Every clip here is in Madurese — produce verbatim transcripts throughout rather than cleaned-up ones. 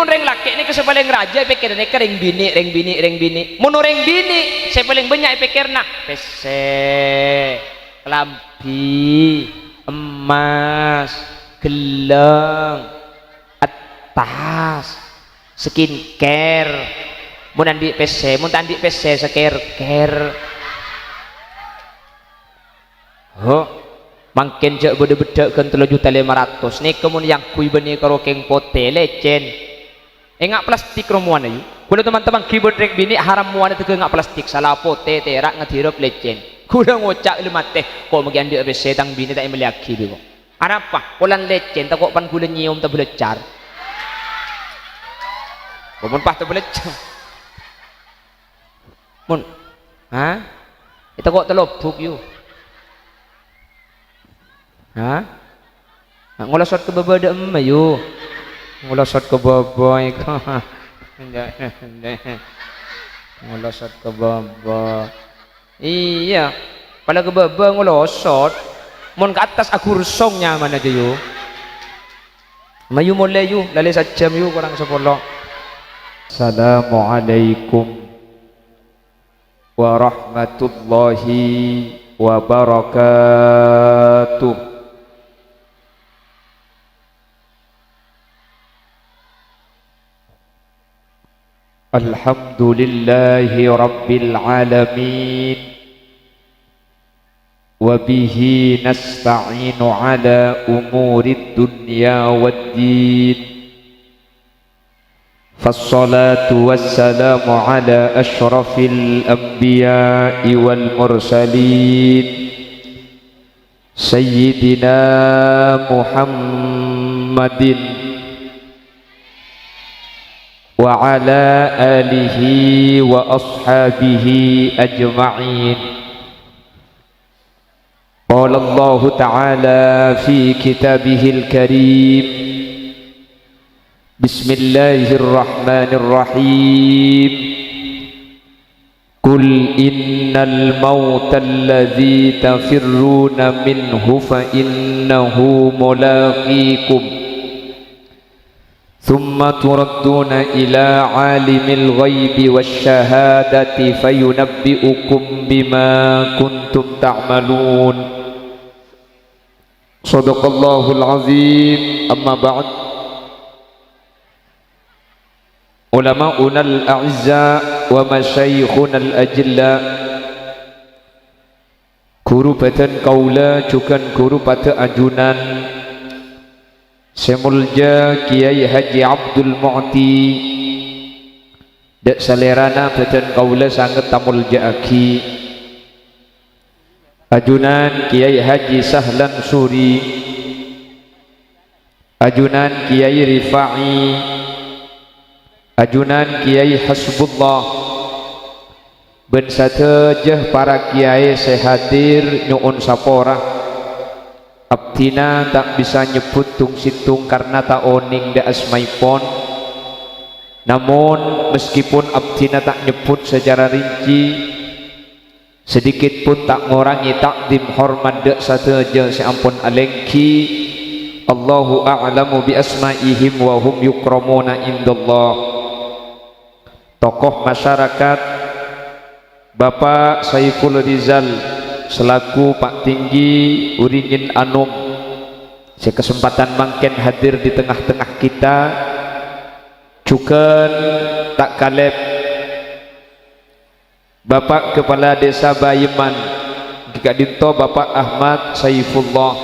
rèng lakè' nèka sè palèng rajâ èpèkkèrè nèka rèng binè', rèng binè', rèng binè'. Mon orèng binè' sè palèng bânnya' èpèkkèrana pèssè, kalambi, emmas, ghellâng, attas, skincare. Mon andi' pèssè, mon ta' andi' pèssè, skincare. Ho, mangkèn jâ' bâdâ beddhâ' ghân tello juta lèma ratos. Nèka mon èangghuy bânnè karo kèng potè, lècèn. Enga' plastik romowana, yu. Kaulâ, teman-teman, ghibâ rèng binè' haram mowana dâgângnga plastik, sala potè, tèra', ngadirep, lècèn. Kaulâ ngoca' la matè, ko' maghi andi' pèssè tang binè ta' èmellèyaghi, bi' ko'. Arapa? Polana lècèn, tako' pan kaulâ nyèyom tabâlâccar. Ko' mon pas tabâlâccar. Mon, ha? Ètako' talobuk, yu. Ha? Ngolosot ka bâbâ dâ' emma, yu. Ngolosot ka bâbâ, èko. Ngolosot ka bâbâ. Iyâ. Pala ka bâbâ ngolosot. Mon ka attas agursong nyamana jâ, yu. Mayu molè, yu. Lalè sajjhâm, yu, korang sapolo. Assalamualaikum warahmatullahi wabarakatuh. Alhamdulillahi rabbil alamin. Wa bihi nasta'inu ala umurid dunya wad din. Fassalatu wassalamu ala asyrafil anbiya'i wal mursalin, Sayyidina Muhammadin wa ala alihi wa ashabihi ajma'in. Qala Allahu ta'ala fi kitabihil karim, Bismillahirrahmanirrahim. Qul innal mautal ladzi tafirruna minhu fa innahu mulaqikum. Tsumma turadduna ila alimil ghaibi wasyahadati fayunabbi'ukum bima kuntum ta'malun. Shadaqallahul azim. Amma ba'd. Ulama'unal a'izza wa masyayikhunal ajilla. Ghuru bhâdhân kaulâ jhughân ghuru padâ ajunan sè molja Kèyaè Haji Abdul Mu'ti, dâ' salèrana bhâdhân kaulâ sanget tamolja'aghi. Ajunan Kèyaè Haji Sahlan Suri, ajunan Kèyaè Rifa'i, ajunan Kèyaè Hasbullah, bân sadhâjâ para kèyaè sè hadir nyo'on sapora. Abdhina ta' bisa nyebbhut tong-sèttong karna ta' onèng dâ' asmaèpon. Namong, meskipun abdhina ta' nyebbhut sacara rinci, Sadikit pon ta' ngorangè ta'dhim hormat dâ' sadhâjâ sè ampon alèngghi. Allahu a'lamu bi asma'ihim wa hum yukramuna indallah. Tokoh masyarakat, Bapak Saiful Rizal selaku Pak Tinggi Uringin Anom sè kasempadhân mangkèn hadir di tengah-tengah kita, jhughân ta' kalèp Bapak Kepala Desa Bayeman, èngghi ka'dinto Bapak Ahmad Saifullah,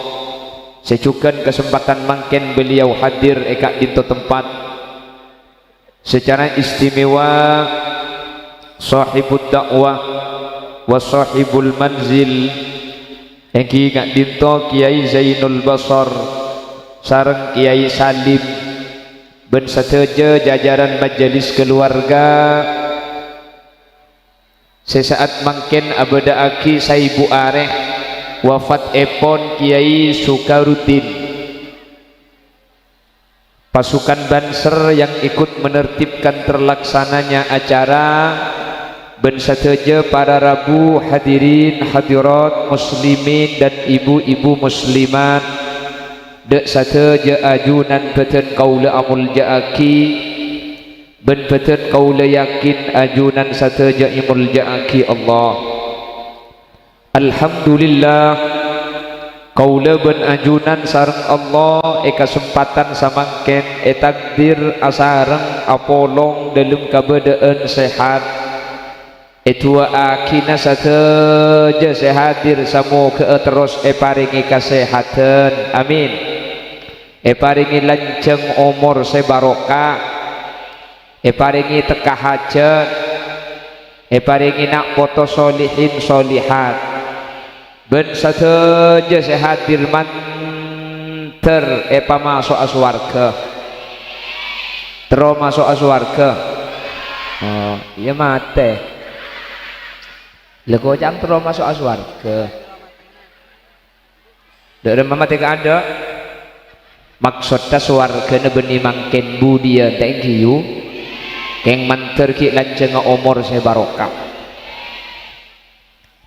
sè jhughân kasempadhân mangkèn beliau hadir è ka'dinto tempat. Secara istimewa, Shahibud Da'wah wa Shahibul Manzil, èngghi ka'dinto Kèyaè Zainul Basar sareng Kèyaè Salim, bân sadhâjâ jajaran majelis keluarga, Sè sa'at mangkèn abâdâ'aghi saèbu arè wafatèpon Kèyaè Sukaruddin. Pasukan Banser yang ikut menertibkan terlaksananya acara, bân sadhâjâ para rabu, hadirin, hadirat, muslimin, dan ibu-ibu muslimat. Dâ' sadhâjâ ajunan bhâdhân kaulâ amolja'aghi, Bân bâdân kaulâ yakin ajunan sadhâjâ èmolja'aghi Allah. Alhamdulillah, kaulâ bân ajunan sareng Allah è kasempadhân samangkèn ètakdir asareng apolong dâlem kabâdâ'ân sehat. Èdu'aaghina sadhâjâ sè hadir, samoghâ'â terros èparèngè kasehadhân. Amin. Èparèngè lanjhâng omor sè barokah, èparèngè tekka hajhât, èparèngè na' poto solihin solihat. Bân sadhâjâ sè hadir mandhâr èpamaso'a sowarghâ. Terro maso'a sowarghâ. Oh, iyâ matè. Lha, koca'na terro maso'a sowarghâ. Dâ' remma matè kaadâ'. Maksoddhâ sowarghâna bânnè mangkèn budiyân ta' ènggi, yu? Kèng mandhâr ghi' lanjhângnga omor sè barokah.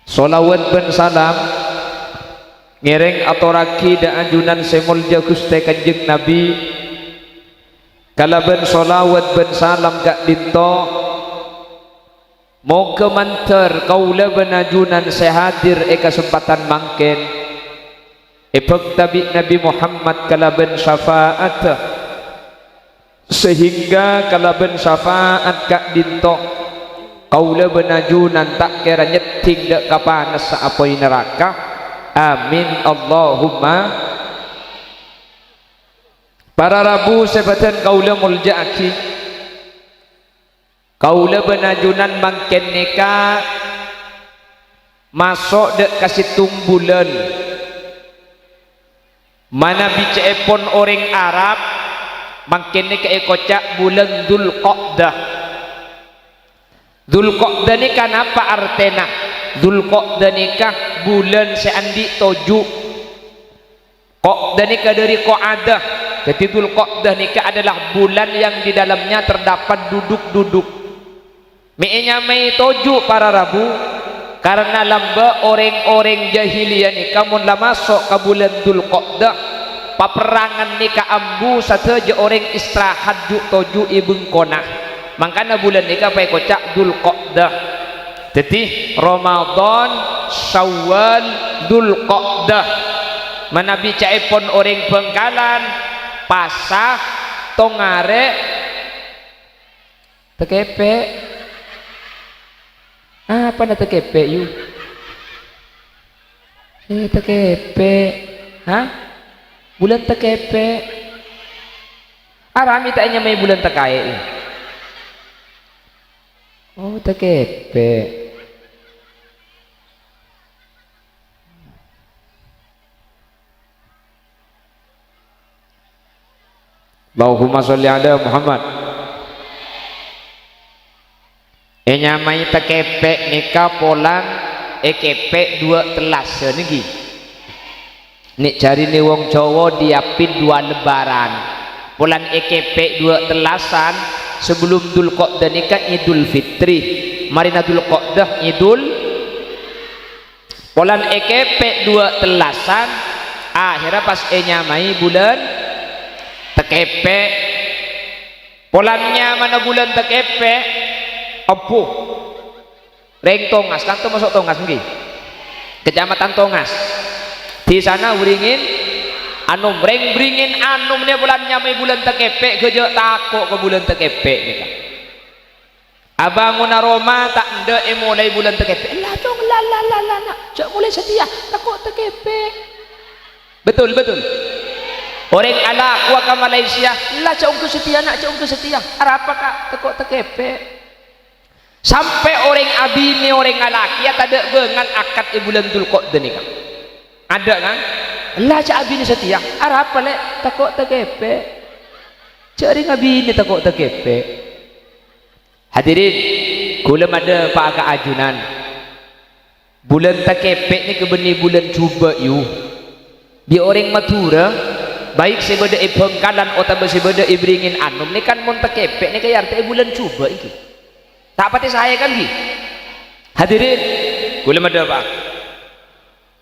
Sholawat bân salam ngèrèng atorraghi dâ' ajunan sè molja Ghustè Kanjeng Nabi, kalabân sholawat bân salam ka'dinto, moghâ mandhâr kaulâ bân ajunan sè hadir è kasempadhân mangkèn èbhâkta bi' Nabi Muhammad kalabân syafa'addhâ. Sehingga kalabân syafa'at ka'dinto, kaulâ bân ajunan ta' kèra nyèddhing dâ' ka panassa apoy naraka. Amin, Allahumma. Para rabu sè bâdân kaulâ molja'aghi, kaulâ bân ajunan mangkèn nèka maso' dâ' ka sèttong bulân. Manabi ca'èpon orèng Arab, mangkèn nèka èkoca' bulân Dzulqa'dah. Dzulqa'dah nèka napa artèna? Dzulqa'dah nèka bulân sè andi' toju'. Qa'dah nèka dâri qa'adah. Dhâddhi Dzulqa'dah nèka adalah bulan yang di dalamnya terdapat duduk-duduk. Mè' ènyamaè toju' para rabu, karna lambâ' orèng-orèng jahiliyah nèka mon la maso' ka bulân Dzulqa'dah, paperrangan nèka ambu, sadhâjâ orèng istirahat ju'-toju' è bengkona. Mangkana bulân nèka paèkoca' Dzulqa'dah. Dhâddhi, Ramadan, Syawal, Dzulqa'dah. Manabi ca'èpon orèng Bhângkalan, Pasa, Tongarè', Tekepek. Apana tekepek, yu? Eh, tekepek. Hah? Bulân tekepek. Arapa mè' ta' ènyamaè bulân takaè, yu? Oh, tekepek. Allahumma sholli ala Muhammad. Ènyamaè tekepek nèka polana èkepek duwâ' tellasan nèka. Nè' jhârèna wong Jawa diapit dua lebaran. Polana èkepek duwâ' tellasan, sebelum Dzulqa'dah nèka Idul Fitri. Marèna Dzulqa'dah Idul Polana èkepek duwâ' tellasan, akhèrra pas ènyamaè bulân tekepek. Polana nyamana bulân tekepek, ebbu. Rèng Tongas, kanto maso' Tongas, ngghi? Kecamatan Tongas. Dhisana Bringin Anom. Rèng Bringin Anom nè polana nyamaè bulân tekepek, ghâjâ' tako' ka bulân tekepek nèka. Abângona roma ta' endâ' èmolaè bulân tekepek. Ella, Cong, la, la, la, la, na', jhâ' molaè satèya, tako' tekepek. Betul, betul. Orèng alakowa ka Malaysia, ella, jhâ' ongghu satèya, na', jhâ' ongghu satèya. Arapa, Ka'? Tako' tekepek. Sampè' orèng abinè orèng alakèya tadâ' bângal akad è bulân Dzulqa'dah nèka. Adâ', kan? Ella, jhâ' abinè satèya. Arapa, Lè'? Tako' tekepek. Jhâ' rèng abinè tako' tekepek. Hadirin, kaulâ madhâpa'a ka ajunan. Bulân tekepek nèka bânnè bulân jhubâ', yu. Bi' orèng Madhurâ, baik sè bâdâ è Bhângkalan otabâ sè bâdâ è Bringin Anom nèka mon tekepek nèka èartè'è bulân jhubâ' nèka. Ta' patè saè, kan, ngghi? Hadirin, kaulâ madhâpa'a.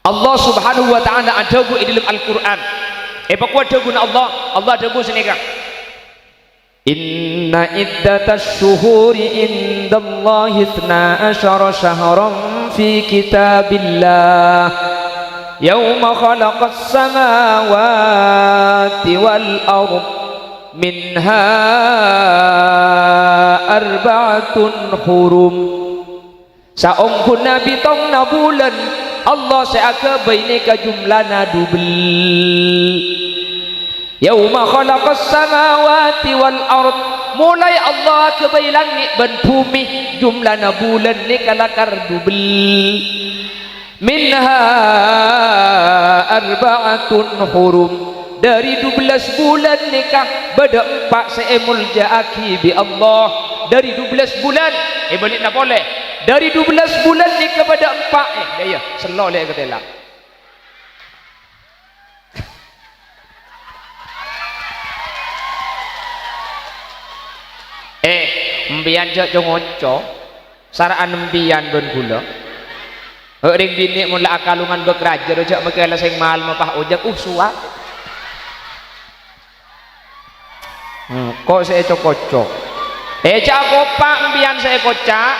Allah Subhanahu wa Ta'ala adhâbu è dâlem Al-Qur'an. Èpakowa dhâbuna Allah, Allah adhâbu sanèka. Inna iddatasy syuhuri indallahi itsna asyara syahran fi kitabillah, yauma khalaqas samawati wal ard, minha arba'atun hurum. Saongghuna bitongnga bulân, Allah sè aghâbây nèka jumlana dhubel. Yauma khalaqas samawati wal ard, molaè Allah aghâbây langngè' bân bhumè, jumlana bulân nèka lakar dhubel. Minha arba'atun hurum. Dhâri dhubellâs bulân nèka bâdâ empa' sè èmoljâ'aghi bi' Allah. Dhâri dhubellâs bulân, èbâli'na polè. Dhâri dhubellâs bulân nèka bâdâ empa', eh, iyâ, iyâ, sello lè' katèla. Eh, empèyan jhâ' co-ngoco. Sara'an empèyan bân ghulâ. Hek rèng binè' mon la akalongan bâk rajâ, ro jhâ' makè la sèng malem pas ojhân, uh, suwa. Hmm, ko' sè èco-koco. Eh, jhâ' akopa' empèyan sè èkoca'.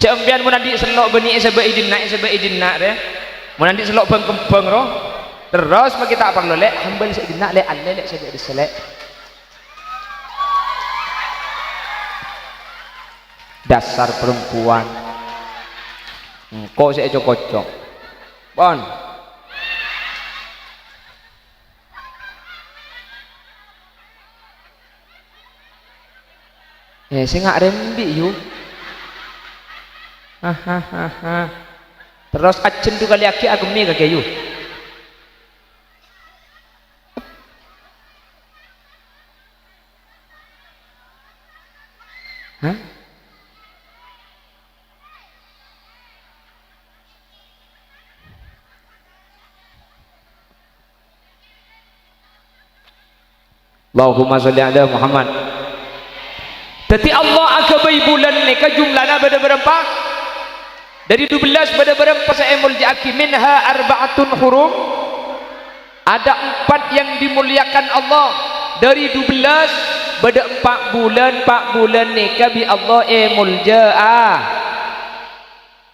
Jhâ' empèyan mon andi' sello' bânnè èsabâ'i dinna', èsabâ'i dinna' rè. Mon andi' sello' bâng-kembâng, ro. Terros makè ta' parlo, lè', hambâl sè dinna', lè', allè, lè', sè dhissa', lè'. Dasar perempuan. Engko' sè èco-koco. Pon. Eh, sènga' rembi', yu. Hahahaha. Terros ajhân du kalèaghi aghemmè kakè, yu. Hah? Allahumma sholli ala Muhammad. Dhâddhi Allah aghâbây bulân nèka jumlana bâdâ bârâmpa? Dhâri dubellâs bâdâ bârâmpa sè èmoljâ'aghi? Minha arba'atun hurum. Ada empat yang dimuliakan Allah. Dhâri dubellâs bâdâ empa' bulân, empa' bulân nèka bi' Allah èmoljâ'â.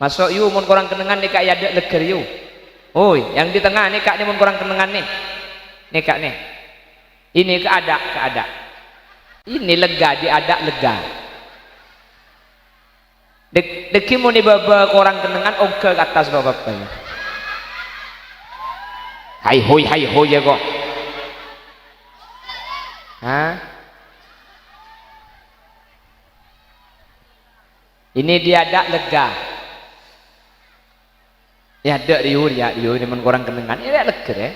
Maso' yu, mon korang kennengngan nèka è adâ' legghâr yu. Oi, yang di tengah nèka nè mon korang kennengngan nè. Nèka nè. Ini ke adâ', ke adâ'. Ini lega, di adâ' lega. Dek-, deggi' mon è bâbâ korang kennengngan, ongghâ ka attas, Bapak, Bapak, ya. Hai hoi, hai hoi, ya, kok. Hah? Ini di adâ' lega. È adâ' riyu, riya, riyu, ini mon korang kennengngan, ini lega, ya.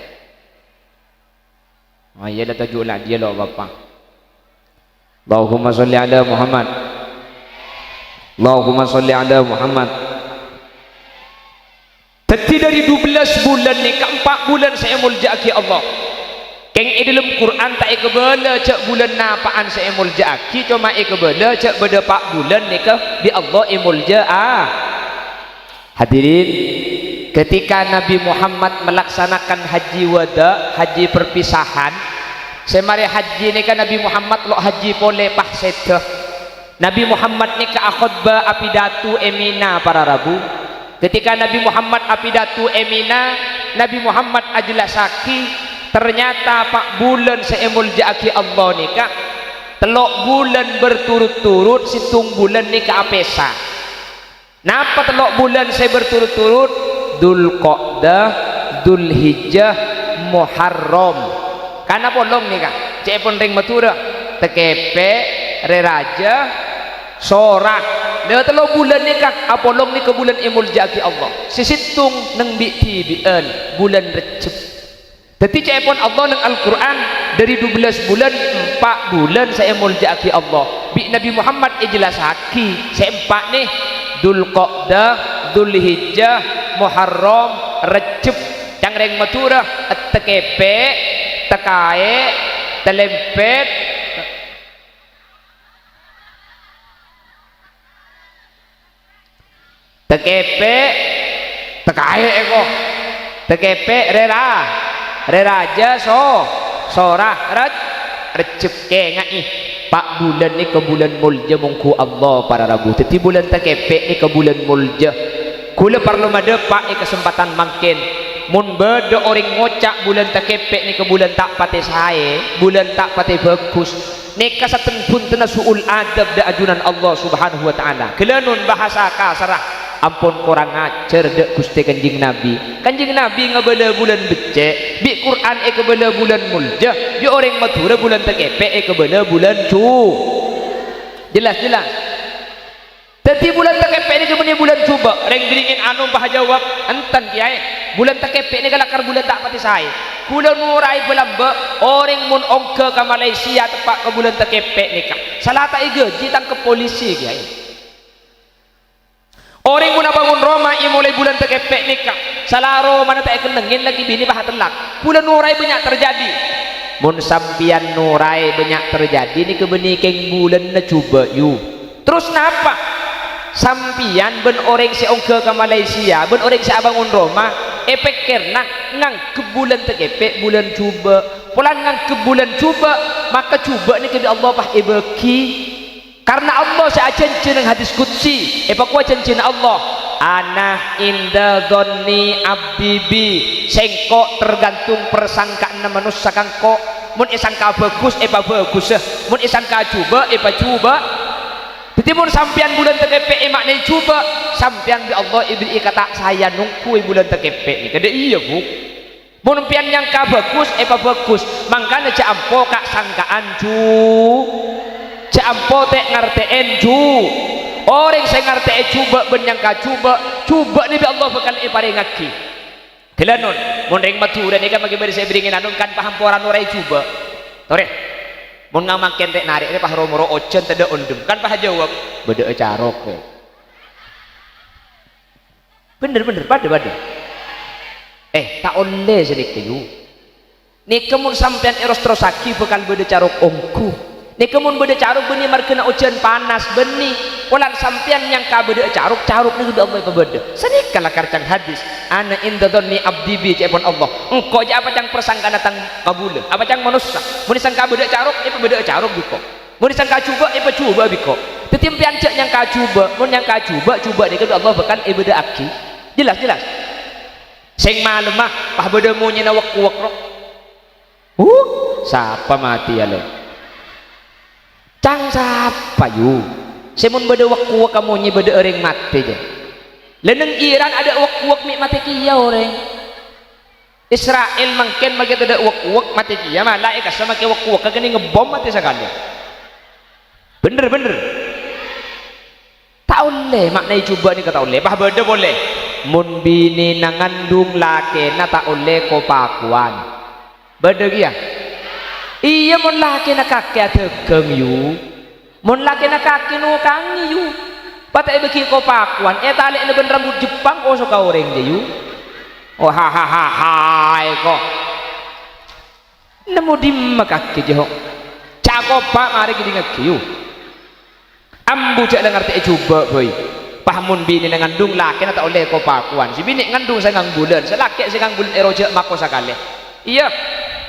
Oh, iyâ, la toju' la, iyâ, lo, Bapak. Allahumma sholli ala Muhammad. Allahumma sholli ala Muhammad. Dhâddhi, dhâri dubellâs bulân nèka, empa' bulân sè èmoljâ'aghi Allah. Kèng è dâlem Qur'an ta' èkabâlâ jhâ' bulân napa'an sè èmoljâ'aghi, coma èkabâlâ jhâ' bâdâ empa' bulân nèka bi' Allah èmoljâ'â. Hadirin, ketika Nabi Muhammad melaksanakan haji wada, haji perpisahan, sè marè haji nèka Nabi Muhammad lo' haji polè pas sèdhâ. Nabi Muhammad nèka akhotbah, apidato è Mina, para rabu. Ketika Nabi Muhammad apidato è Mina, Nabi Muhammad ajellassaghi, ternyata empa' bulân sè èmoljâ'aghi Allah nèka, tello' bulân berturut-turut, sèttong bulân nèka apèsa. Napa tello' bulân sè berturut-turut? Dzulqa'dah, Dzulhijjah, Muharram. Kan apolong nèka, ca'èpon rèng Madhurâ, Tekepè', Rè Rajâ, Sora. Lha, tello' bulân nèka apolong nèka bulân èmoljâ'aghi Allah. Sè sèttong neng bi'-dhibi'ân, bulân Rejjeb. Dhâddhi, ca'èpon Allah neng Al-Qur'an, dhâri dubellâs bulân, empa' bulân sè èmoljâ'aghi Allah. Bi' Nabi Muhammad èjellassaghi sè empa' nè, Dzulqa'dah, Dzulhijjah, Muharram, Rejjeb. Ca'na rèng Madhurâ, Tekepè', Tekaè', Talèmpèt. Tekepè', Tekaè' èko. Tekepè', Rè Ra-, Rè Rajâ, So-, Sora, Raj-, Rejjeb, kèngaè, Pa', bulân nèka bulân molja mongghu Allah para rabu. Dhâddhi bulân takèpè' nèka bulân molja. Kaulâ parlo madâpa' è kasempadhân mangkèn, mon bâdâ orèng ngoca' bulân takèpè' nèka bulân ta' patè saè, bulân ta' patè bhâghus, nèka saten-bhuntenna su'ul adab dâ' ajunan Allah Subhanahu wa Ta'ala. Ghellânon bhâsa kasarra, ampon korang ajhâr dâ' Ghustè Kanjeng Nabi. Kanjeng Nabi ngabâlâ bulân beccè', bi' Qur'an èkabâlâ bulân molja, bi' orèng Madhurâ bulân takèpè' èkabâlâ bulân ju-, jelas, jelas. Dhâddhi bulân takèpè' nèka bânnè bulân jhubâ'. Rèng-bârèng ngen anu pas ajâwâb, "Enten, Kèyaè. Bulân takèpè' nèka lakar bulân ta' patè saè." Kaulâ noraè bâlâmbâ', orèng mon ongghâ ka Malaysia teppa' ka bulân takèpè' nèka, sala ta' èghâji tangkep polisi, Kèyaè. Orèng mon abângon roma èmolaè bulân takèpè' nèka, sala romana ta' èkennengngè, lakè binè pas atellak. Kaulâ noraè bânnya' terjadi. Mon sampèyan noraè bânnya' terjadi nèka bânnè kèng bulânna jhubâ', yu. Terros napa? Sampèyan bân orèng sè ongghâ ka Malaysia, bân orèng sè abângon roma, èpèkkèrra nganggep bulân takèpè' bulân jhubâ'. Polana nganggep bulân jhubâ', maka jhubâ' nèka bi' Allah pas èbâghi. Karna Allah sè ajhânjhi neng hadis qudsi, èpakowa jhânjhina Allah, "Ana inda dhonni abdi bi." Sèngko' tergantung parsangkaanna manossa ka engko'. Mon èsangka bhâghus, èpabhâghusa. Mon èsangka jhubâ', èpajhubâ'. Dhâddhi, mon sampèyan bulân takèpè' èma'naè jhubâ', sampèyan bi' Allah èberri'i kata' saèyan ongghuwâ bulân takèpè' nèka. Dâ' iyâ, Bu. Mon sampèyan nyangka bhâghus, èpabhâghus. Mangkana jhâ' ampo ka'-sangka'an jhu-, jhâ' ampo tè'-ngartè'èn jhu-. Orèng sè ngartè'è jhubâ' bân nyangka jhubâ', jhubâ'na bi' Allah bhâkal èparèngaghi. Ghellânon, mon rèng Madhurâ nèka maghi bâdâ sè èbherri'è ngen anu, kan pas ampo ra noraè jhubâ'. Torè, mon ngamangkèn rè'-narè' rè pas ro-moro ojhân tadâ' ondhem, kan pas ajâwâb, "Bâdâ'â carok, rè." Bhender, bhender, padâ, padâ. Eh, ta' ollè sanèka, yu. Nèka mon sampèyan èros-terrossaghi bhâkal bâdâ carok ongghu. Nèka mon bâdâ carok bânnè marghâna ojhân panas, bânnè. Polana sampèyan nyangka bâdâ'â carok, carok nèka bi' Allah èpabâdâ. Sanèka lakar ca'na hadis, "Ana inda dhonni abdi bi," ca'èpon Allah. Engko' jhâ' apacang parsangkaanna tang kabulâ, apacang manossa. Mon èsangka bâdâ'â carok, èpabâdâ'â carok bi' engko'. Mon èsangka jhubâ', èpajhubâ' bi' engko'. Dhâddhi, sampèyan jhâ' nyangka jhubâ'. Mon nyangka jhubâ', jhubâ' nèka bi' Allah bhâkal èbâdâ'aghi. Jelas, jelas? Sèng malemma pas bâdâ monyèna wek-kowek, ro. Huh, sapa matèya, lè? Ca'na sapa, yu? Sè mon bâdâ wek-kowek ka monyè bâdâ orèng matè, jâ. Lè, neng Iran adâ' wek-kowek mè' matè kèya orèng. Isra'il mangkèn maghi tadâ' wek-kowek matè kèya, mala èkassa makè wek-kowek ka kennèng ngebbom matè sakalè. Bhender, bhender. Ta' ollè, ma'naè jhubâ' nèka ta' ollè. Pas bâdâ polè. Mon binèna ngandung lakèna ta' ollè ko-pakowan. Bâdâ kèya? Iyâ, mon lakèna kakè adhâghâng, yu. Mon lakèna kakè nokangè, yu. Pas ta' èbâghi ko-pakowan, ètalè'na bân rambut Jepang, osoka orèng, jâ, yu. Oh, ha, ha, ha, ha, eko. Nemmo dimma kakè, jâ, ho? Ca'na kopa' marè kèdingngaghi, yu. Ambu jhâ' la ngartè'è jhubâ', bhâi. Pas mon binèna ngandung, lakèna ta' ollè ko-pakowan. Sè binè' ngandung sangang bulân, sè lakè' sangang bulân èro jhâ' mako sakalè. Iyâ,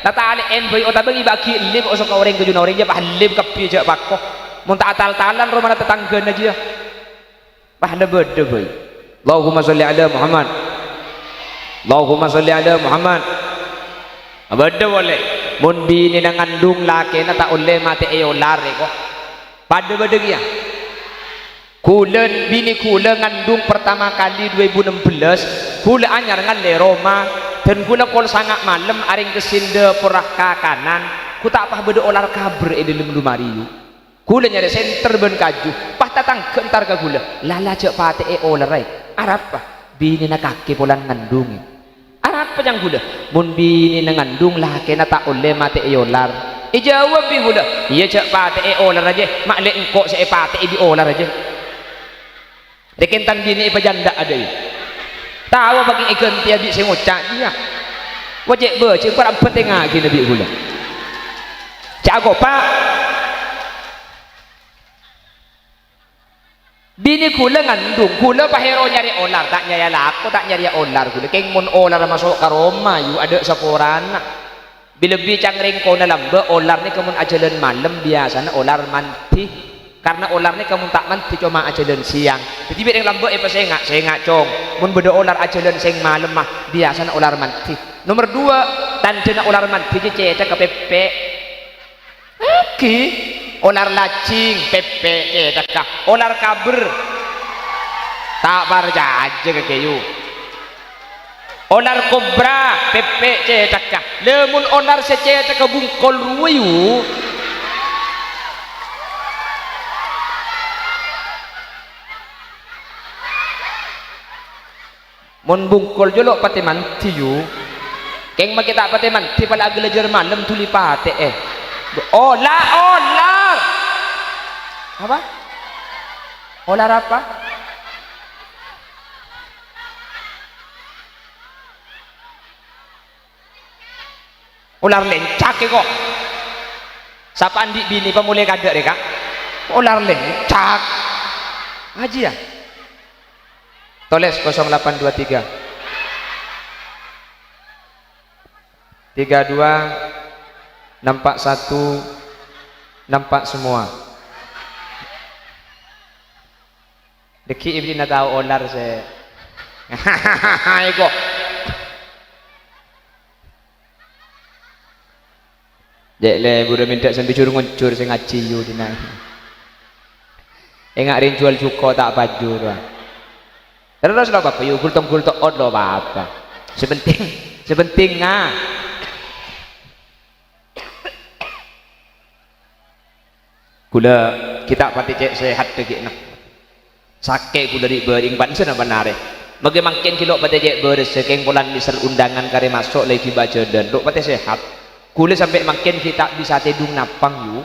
la talè'èn, bhâi, otabâ ngibâ'aghi ellip, osoka orèng kajuna orèng, jâ, pas ellip kabbhi jhâ' pako. Mon ta' atal-talan romana tatangghâna, jiyâ. Pas la bâdâ, bhâi. Allahumma sholli ala Muhammad. Allahumma sholli ala Muhammad. Bâdâ polè. Mon binèna ngandung, lakèna ta' ollè matè'è olar, eko. Padâ bâdâ kèya. Ghulâ, binè ghulâ ngandung pertama kali dua ribu enam belas, ghulâ anyar ngallè roma, dân ghulâ kol sanga' malem arèng ka sèndhâ porra kakanan, ghu ta' pas bâdâ olar kabher è dâlem lumari, yu. Ghulâ nyarè sènter bân kaju, pas tatangghâ entar ka ghulâ, "Lala jhâ' patè'è olarra, è. Arapa? Binèna kakè polana ngandung, è." "Arapa?" ca'na ghulâ. "Mon binèna ngandung, lakèna ta' ollè matè'è olar." Èjâwâb bi' ghulâ, "Iyâ, jhâ' patè'è olarra, jâ. Ma' lè' engko' sè èpatè'è bi' olarra, jâ." Rèken tang binè èpajhândhâ'â, dâi. Tao apa kèng èghântèya bi' sè ngoca', iyâ. Wajib bâjâ, para' bâtèngaghi bi' ghulâ. Ca'na kopa'. Binè ghulâ ngandung, ghulâ pas èro nyarè olar, ta' nyarèya lako, ta' nyarèya olar ghulâ. Kèng mon olarra maso' ka roma, yu, adâ' saporana. Bi-lebbi ca'na rèng kona lambâ', olar nèka mon ajhâlân malem biyasana olar mandhi. Karna olar nèka mon ta' mandhi coma ajhâlân sèyang. Dhâddhi bi' rèng lambâ' èpasènga', "Sènga', Cong. Mon bâdâ olar ajhâlân sèng malemma, biyasana olar mandhi." Nomer duwâ', tandhâna olar mandhi jâ cèthagghâ pèpè'. Èngghi, olar lajing, pèpè' cèthagghâ. Olar kabher. Ta' parcajâ kakè, yu. Olar kobra, pèpè' cèthagghâ. Lè, mon olar sè cèthagghâ bungkol rowa, yu. Mon bungkol jâ lo' patè mandhi, yu. Kèng makè ta' patè mandhi, pala aghâlâjhâr malem dhuli patè'è. Ola-, olar. Apa? Olar apa? Olar lèncak, è, ko'. Sapa andi' binè pamolè kadâ' rè, Ka'? Olar lèncak. Ajiyâ. Tolès kosong delapan dua tiga. Tiga dua, nampak satu, nampak semua. Dâgghi' binèna tao olar sè. Èko. Jhâ' lè buru mènta sèndhu jur-ngonjur sè ngajhi, yu, dinna'. Enga' rèng juwâl jhuko' ta' pajur, wa. Terros lo' apa, yu, gultong-gultong ot lo' apa. Sè penting, sè penting, nga. Ghulâ ghi' ta' patè cè' sehat dhâggi'na. Sakè' ghulâ ri'-bâri'eng panjhennengngan arè. Maghi mangkèn ghi' lo' patè cè' bârâssa, kèng polana mèsal undangan karè maso' lagi bâjâlân, lo' patè sehat. Ghulâ sampè' mangkèn ghi' ta' bisa tèdung napang, yu.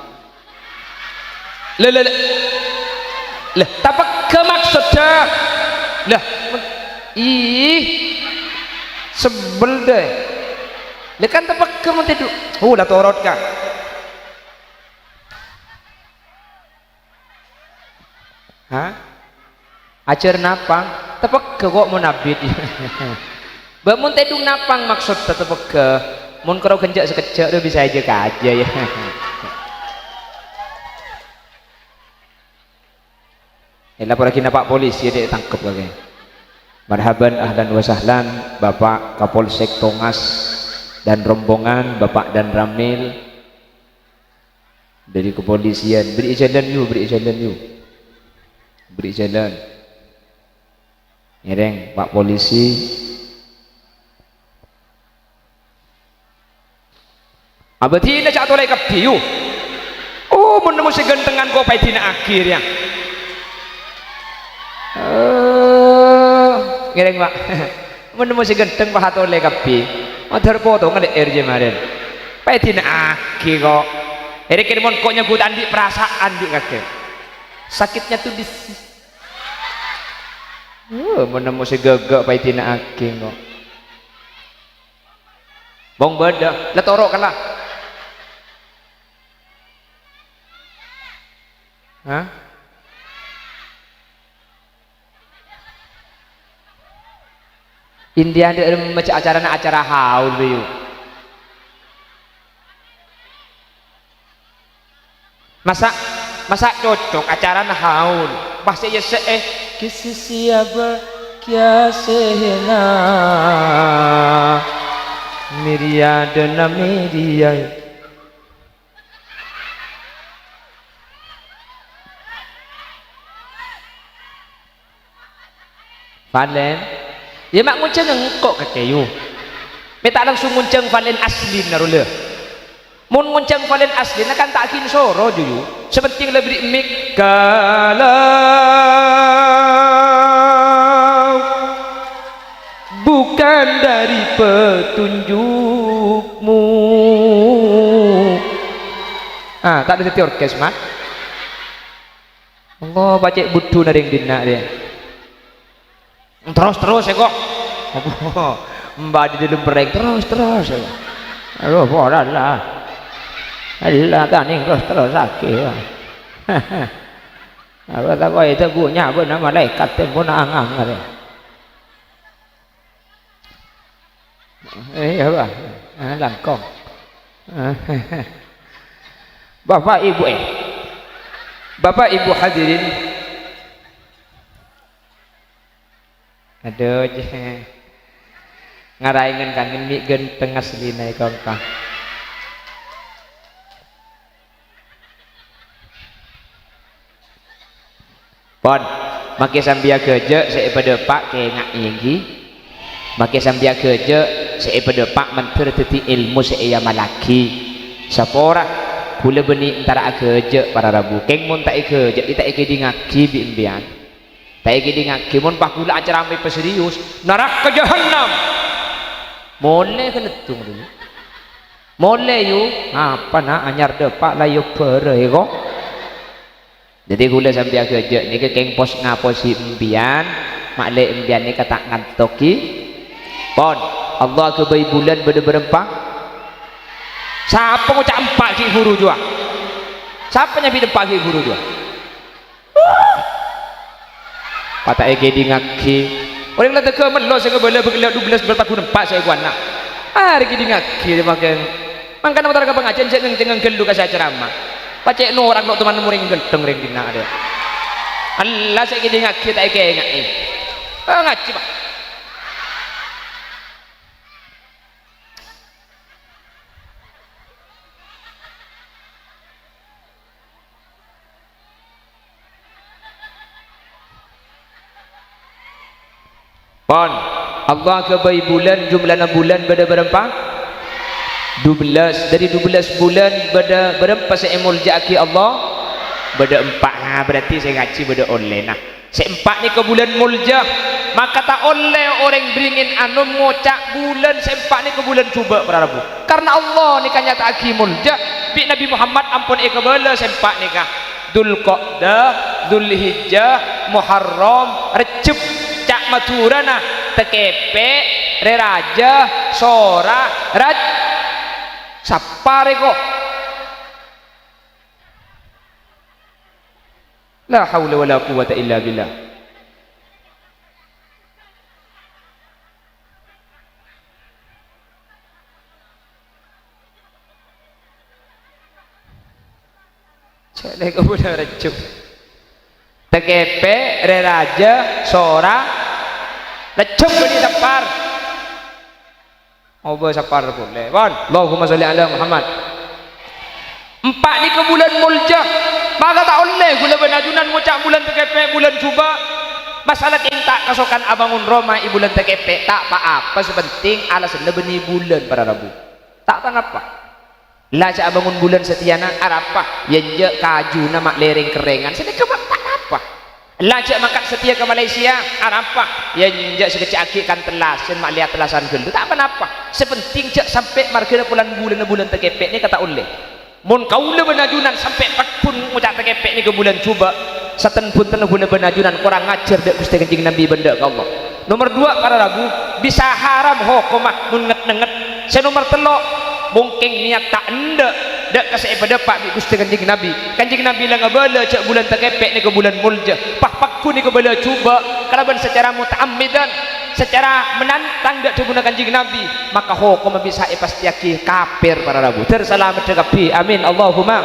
Lè, lè, lè. Lè, tapegghâ maksodda. Lè, ih, sebel deh. Lè, kan tapegghâ mon tèdung. Oh, la torot, Ka'. Ha? Ajhâr napang, tapegghâ ko' mon abit. Bâ' mon tèdung napang maksodda tapegghâ. Mon karo ghânjhâ' sakejjhâ' rowa bisa èjhâ-kajhâ, ya. Èlaporraghina Pak Polisi, dek tangkep kakè. Marhaban, ahlan wa sahlan, Bapak Kapolsek Tongas dan rombongan, Bapak Danramil. Dari kepolisian, beri jalan yu, beri jalan yu. Beri jalan. Ngèrèng, Pak Polisi. Abâdina jhâ' atolè kabbhi yu. Oh, mon nemmo sè ghântengan ko' paèdina'aghi rèya. Eh, ngèrèng, Pak. Mon nemmo sè ghânteng, pas atolè kabbhi. Madhâr potongan lè' èrjâ marèn. Paèdina'aghi ko'. Èrèkèrè mon ko' nyebbhut andi' perasaan bi' kakè. Sakitnya tuh di si-, Eh, mon nemmo sè ghâgâ' paèdina'aghi ko'. Bong bâdâ, la toro' kala. Hah? India dâ' remma jhâ' acarana acara haul, yu. Masa', masa' cocok acarana haul? Pas sè èyessè'è, "Kisi siapa kiasena, miriadena miriai." Valen. Iyâ, ma' ngonjhâng engko' kakè yu. Mè' ta' langsung ngonjhâng Valen aslina rowa la. Mon ngonjhâng Valen aslina kan ta' ghi' soro, yu. Sè penting la bherri' mik. Kalau bukan dari petunjukmu. Ah, ta' dhâddhi orkes, Mat. Allah, pacè' budhuna rèng dinna' rè. Terros-terros, èko. Mbah di dalam pereng, terros-terros, èko. Aduh, pola lah. Allah, taning terros-terros sakè', ya. Apa tak kok itu punya apa nama malaikat tempo nang angan, ya. Eh, apa? Ah, langkong. Bapak Ibu, eh. Bapak Ibu hadirin. Adhu, jeh. Ngaraengan kangen mi' ghântheng aslina è kongko. Pon, make sambi aghâjâ' sè èpadâpa' kènga'è, ènggi. Make sambi aghâjâ' sè èpadâpa' mandhâr dhâddhi èlmo sè èamallaghi. Sapora, ghulâ bânnè entara aghâjâ', para rabu. Kèng mon ta' èghâjâ', ta' èkèdingngaghi bi' empèyan. Ta' èkèdingngaghi, mon pas ghulâ acaramah èpaserius, naraka jahannam. Molè ghâlâddhung, yu. Molè, yu. Apa, na', anyar dâpa' la èobbhârâ, è, ko'? Dhâddhi ghulâ sambi aghâjâ' nèka kèng pos-ngaposi empèyan, ma'lè empèyan nèka ta' ngantoghi. Pon, Allah aghâbây bulân bâdâ bârâmpa? Sapa ngoca' empa' ghi' bhuru jâwâ? Sapa nyabit empa' ghi' bhuru jâwâ? Pas ta' èkèdingngaghi. Orèng la tèghâ mello sè ngabâlâ bâkal dubellâs bârâmpa ghun empa' sè èkowana. Arè kèdingngaghi, makè. Mangkana motor ka pangajiân, cè' ngèng-cèngèng ghâllu ka sè acaramah. Pas cè' norak lo' toman orèng ghântheng rèng dinna' arè. Allah sè èkèdingngaghi ta' èkènga'è. Ah, ngajhi, Pak. Pon, Allah aghâbây bulân, jumlana bulân bâdâ bârâmpa? Dubellâs. Dhâri dubellâs bulân bâdâ bârâmpa sè èmoljâ'aghi Allah? Bâdâ empa'. Ah, berarti sè ngajhi bâdâ ollèna. Sè empa' nèka bulân molja, maka ta' ollè orèng bringèn anom ngoca' bulân sè empa' nèka bulân jhubâ', para rabu. Karna Allah nèka nyata'aghi molja, bi' Nabbhi Muhammad ampon èkabâlâ sè empa' nèka. Dzulqa'dah, Dzulhijjah, Muharram, Rejjeb, ca' Madhurâna, Tekepè', Rè Rajâ, Sora, Raj-, Sappar, èko. La haula wala quwwata illa billah. Jhâ' lè kobhuna Rejjeb. Tekepè', Rè Rajâ, Sora, Rejjeb bânnè Sappar. Obâ Sappar polè. Pon. Allahumma sholli ala Muhammad. Empa' nèka bulân molja. Maka ta' ollè ghulâ bân ajunan ngoca' bulân Tekepè' bulân jhubâ'. Masalah kèng ta' kasokan abângon roma è bulân Tekepè', ta' pa-apa, sè pentèng alasanna bânnè bulân, para rabu. Ta' pa-napa. La jhâ' abângon bulân satèyana, arapa? Yâ enjâ' kajuna ma' lèrèng-kerrèngan, sanèka ma' ta' napa. La jhâ' mangkat satèya ka Malaysia, arapa? Yâ enjâ' sakejjhâ' aghi' kan tellasan, ma' lèyat tellasan ghâllu, ta' pa-napa. Sè pentèng jhâ' sampè' marghâna polana bulânna bulân Tekepè' nèka ta' ollè. Mon kaulâ bân ajunan sampè' pagghun ngoca' Tekepè' nèka bulân jhubâ', saten-bhuntenna ghulâ bân ajunan korang ajhâr dâ' Ghustè Kanjeng Nabbhi bân dâ' ka Allah. Nomer duwâ', para rabu, bisa haram hokomma mon ngèt-nèngngèt. Sè nomer tello', mon kèng niyat ta' endâ' dâ' ka sè èpadâpa' bi' Ghustè Kanjeng Nabbhi. Kanjeng Nabbhi la ngabâlâ jhâ' bulân Tekepè' nèka bulân molja, pas pagghun èkabâlâ jhubâ' kalabân sacara muta'ammidan, sacara menantang dâ' dhâbuna Kanjeng Nabbhi, maka hokomma bisa èpastèyaghi kafir, para rabu. Dâr salameddhâ kabbhi. Amin. Allahumma.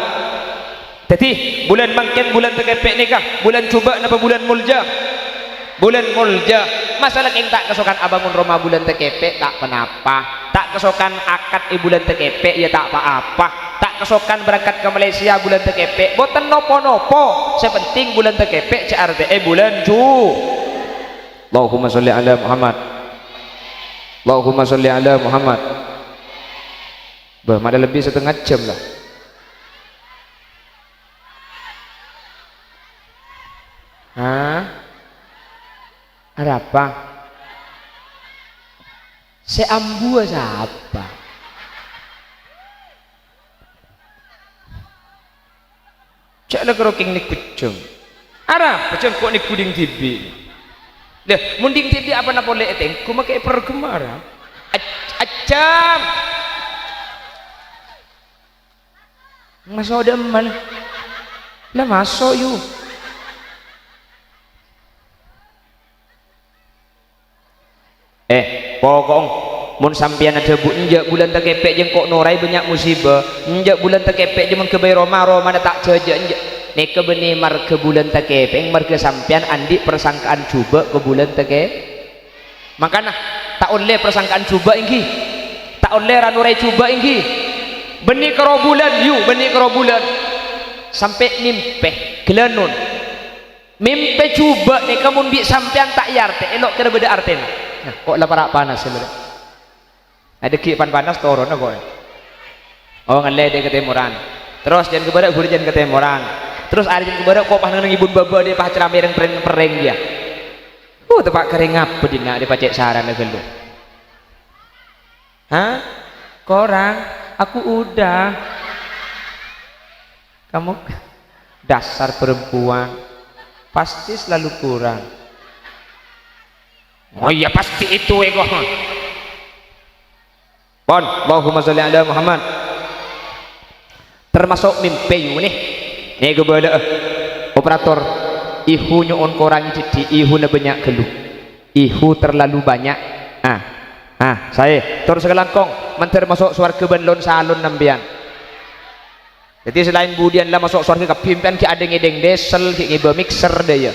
Dhâddhi, bulân mangkèn bulân Tekepè' nèka, bulân jhubâ' napa bulân molja? Bulân molja. Masalah kèng ta' kasokan abângon roma bulân Tekepè', ta' pa-napa. Ta' kasokan akad è bulân Tekepè', yâ ta' pa-apa. Ta' kasokan berangkat ka Malaysia bulân Tekepè', bhunten napa-napa. Sè pentèng bulân Tekepè' jhâ' artè'è bulân jhu-, Allahumma sholli ala Muhammad. Allahumma sholli ala Muhammad. Bâh, maddhâ lebbi satengnga jhâm la. Hah? Arapa? Sè ambuwâ sapa? Jhâ' la karo kèng nèggu jhâng. Arapa jhâng ko' nèggu dhing dhibi'? Lha, mon dhing dhibi' apana polè ètengghu makè èparghemma ra? Aj-, ajâm! Maso' dâ'emma. La maso', yu. Eh, poko'en. Mon sampèyan adhâbu, "Enjâ', bulân takèpè' jâ' engko' noraè bânnya' musibâ. Enjâ', bulân takèpè' jâ' mon ghâbây roma, romana ta' jhâjâ, enjâ'." Nèka bânnè marghâ bulân takèpè', marghâ sampèyan andi' parsangkaan jhubâ' ka bulân takè-, Mangkana, ta' ollè parsangkaan jhubâ' èngghi. Ta' ollè ra-noraè jhubâ' èngghi. Bânnè karo bulân, yu, bânnè karo bulân. Sampè' mimpè, ghâlânon. Mimpè jhubâ' nèka mon bi' sampèyan ta' èartè'è, lo' kèra bâdâ artèna. Nah, ko' la para' panas, saudara. Adâggi' pan-panas toronna ko'. Oh, ngallè dâ' katèmoran. Terros jân kabârâ' ghuru jân katèmoran. Terros arè jân kabârâ' ko' pas neng-neng èbun bâbâ dâ' pas ceramah rèng-perrèng-perrèng, yâ. Uh, teppa' karè ngabâ dinna' dâ' pacè' sarana ghâllu. Hah? Korang? Aku udah. Kamu dasar perempuan pasti selalu kurang. Oh iya, pasti itu, ego. Pon, Allahumma sholli ala Muhammad. Termasuk mimpè, yu, nè. Nè, ghâbâlâ'â. Operator, ihu nyo'on korangè dhiddhi', ihu la bânnya' ghâllu. Ihu terlalu banyak. Ah, ah, saè. Tor sakalangkong, mandhâr maso' sowarghâ bân lon-salon sampèyan. Dhâddhi, salaèn budiyân la maso' sowarghâ kabbhi, sampèyan ghi' adheng-ngèdheng diesel, ghi' ngèbâ mixer, dâ' iyâ.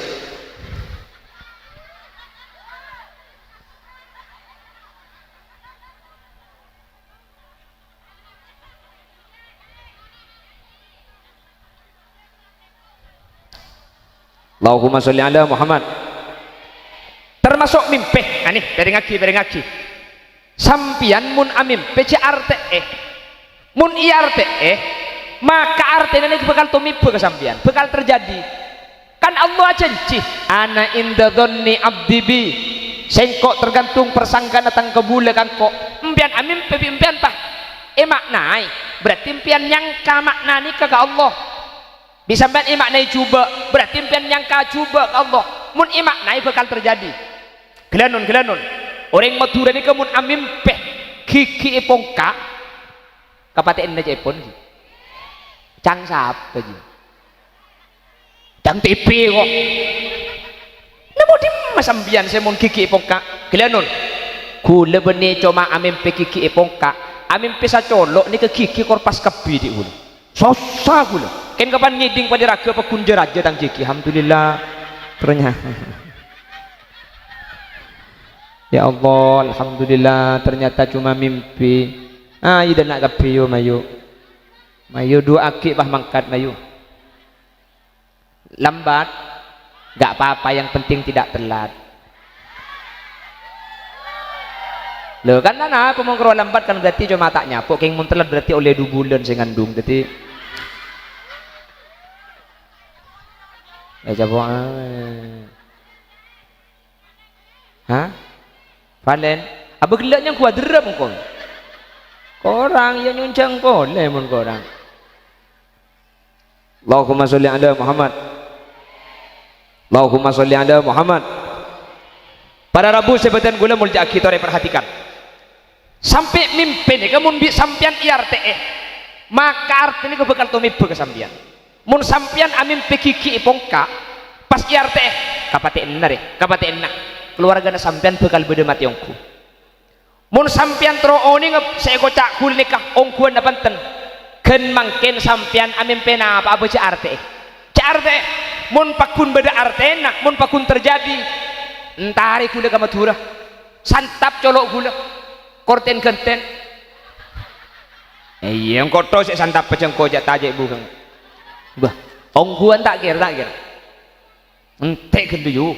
Allahumma sholli ala Muhammad. Termasuk mimpè. Anè, pèrèngaghi, pèrèngaghi. Sampèyan mon amimpè jhâ' artè'è. Mon èartè'è, maka artèna nèka bhâkal tomèbâ ka sampèyan, bhâkal terjadi. Kan Allah ajhânjhi, "Ana inda dzanni abdi bi." Sèngko' tergantung parsangkana tang kabulâ ka engko'. Empèyan amimpè bi' empèyan, pas èmaknaè, berarti empèyan nyangka makna nèka ka Allah. Bi' sampèyan èmaknaè jhubâ', berarti empèyan nyangka jhubâ' ka Allah. Mon èmaknaè bhâkal terjadi. Ghâlânon, ghâlânon. Orèng Madhurâ nèka mon amimpè ghighi èpongka', kapatè'anna ca'èpon, ghi. Cang sapa, ghi? Cang T V, kok. Namo dimma sampèyan sè mon ghighi èpongka'? Ghâlânon. Ghulâ bânnè coma amimpè ghighi èpongka'. Amimpè sacolo' nèka ghighi korpas kabbhi, dhi' ghulâ. Sossa ghulâ. Kèng kapan ngèdhing padâ ragâ paggun jâ-rajâ tang ghighi. Alhamdulillah. Ternyata. Ya Allah, alhamdulillah, ternyata cuma mimpi. Ayo, dâ' enna' kabbhi, yu, mayu. Mayu, du'aaghi, pas mangkat, mayu. Lambat? Enggak apa-apa, yang penting tidak telat. Lho, kan napa mon karo lambat kan berarti cuma ta' nyapo', kèng mon telat berarti ollè du bulân sè ngandung. Dhâddhi, eh, coba, eh. Hah? Valen? Abâ ghellâ' nyangghua dârâ mongko. Korang, iyâ nyonjhâng polè mon korang. Allahumma sholli ala Muhammad. Allahumma sholli ala Muhammad. Para rabu sè bâdhân kaulâ molja'aghi, torè parhatikan. Sampè' mimpè nèka mon bi' sampèyan èartè'è, maka artèna nèka bhâkal tomèbâ ka sampèyan. Mon sampèyan amimpè ghighi èpongka', pas èartè'è, kapatè'anna rè, kapatè'anna. Kalowargana sampèyan bhâkal bâdâ matè ongghu. Mon sampèyan terro onènga sè èkoca' ghulâ nèka ongghuwânna bhunten, ghân mangkèn sampèyan amimpè napa'a bâ jhâ' artè'è. Jhâ' artè'è, mon paggun bâdâ artèna, mon paggun terjadi, entarè ghulâ ka Madhurâ. Santap colo' ghulâ. Kortèn-ghântèn. Iyâ, engko' to sè santap pajhângko jhâ' tajhâ' bhunga. Bâh, ongghuwân ta' kèra, ta' kèra. Entè' ghâllu, yu.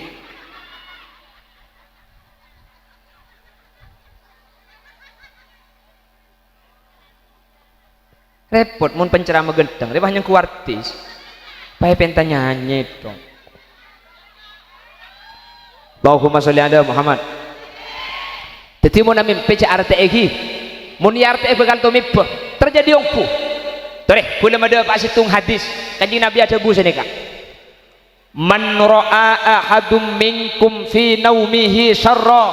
Rèpot mon pencerama ghântheng, rè pas nyangghua artis. Paè pènta nyanyè, dong. Allahumma sholli ala Muhammad. Dhâddhi, mon amimpè jhâ' artè'è, ghi. Mon èartè'è bhâkal tomèbâ, terjadi ongghu. Torè, ghulâ madhâpa'a sèttong hadis. Kanjeng Nabi adhâbu sanèka. "Man ra'a ahadum minkum fi naumihi syarra."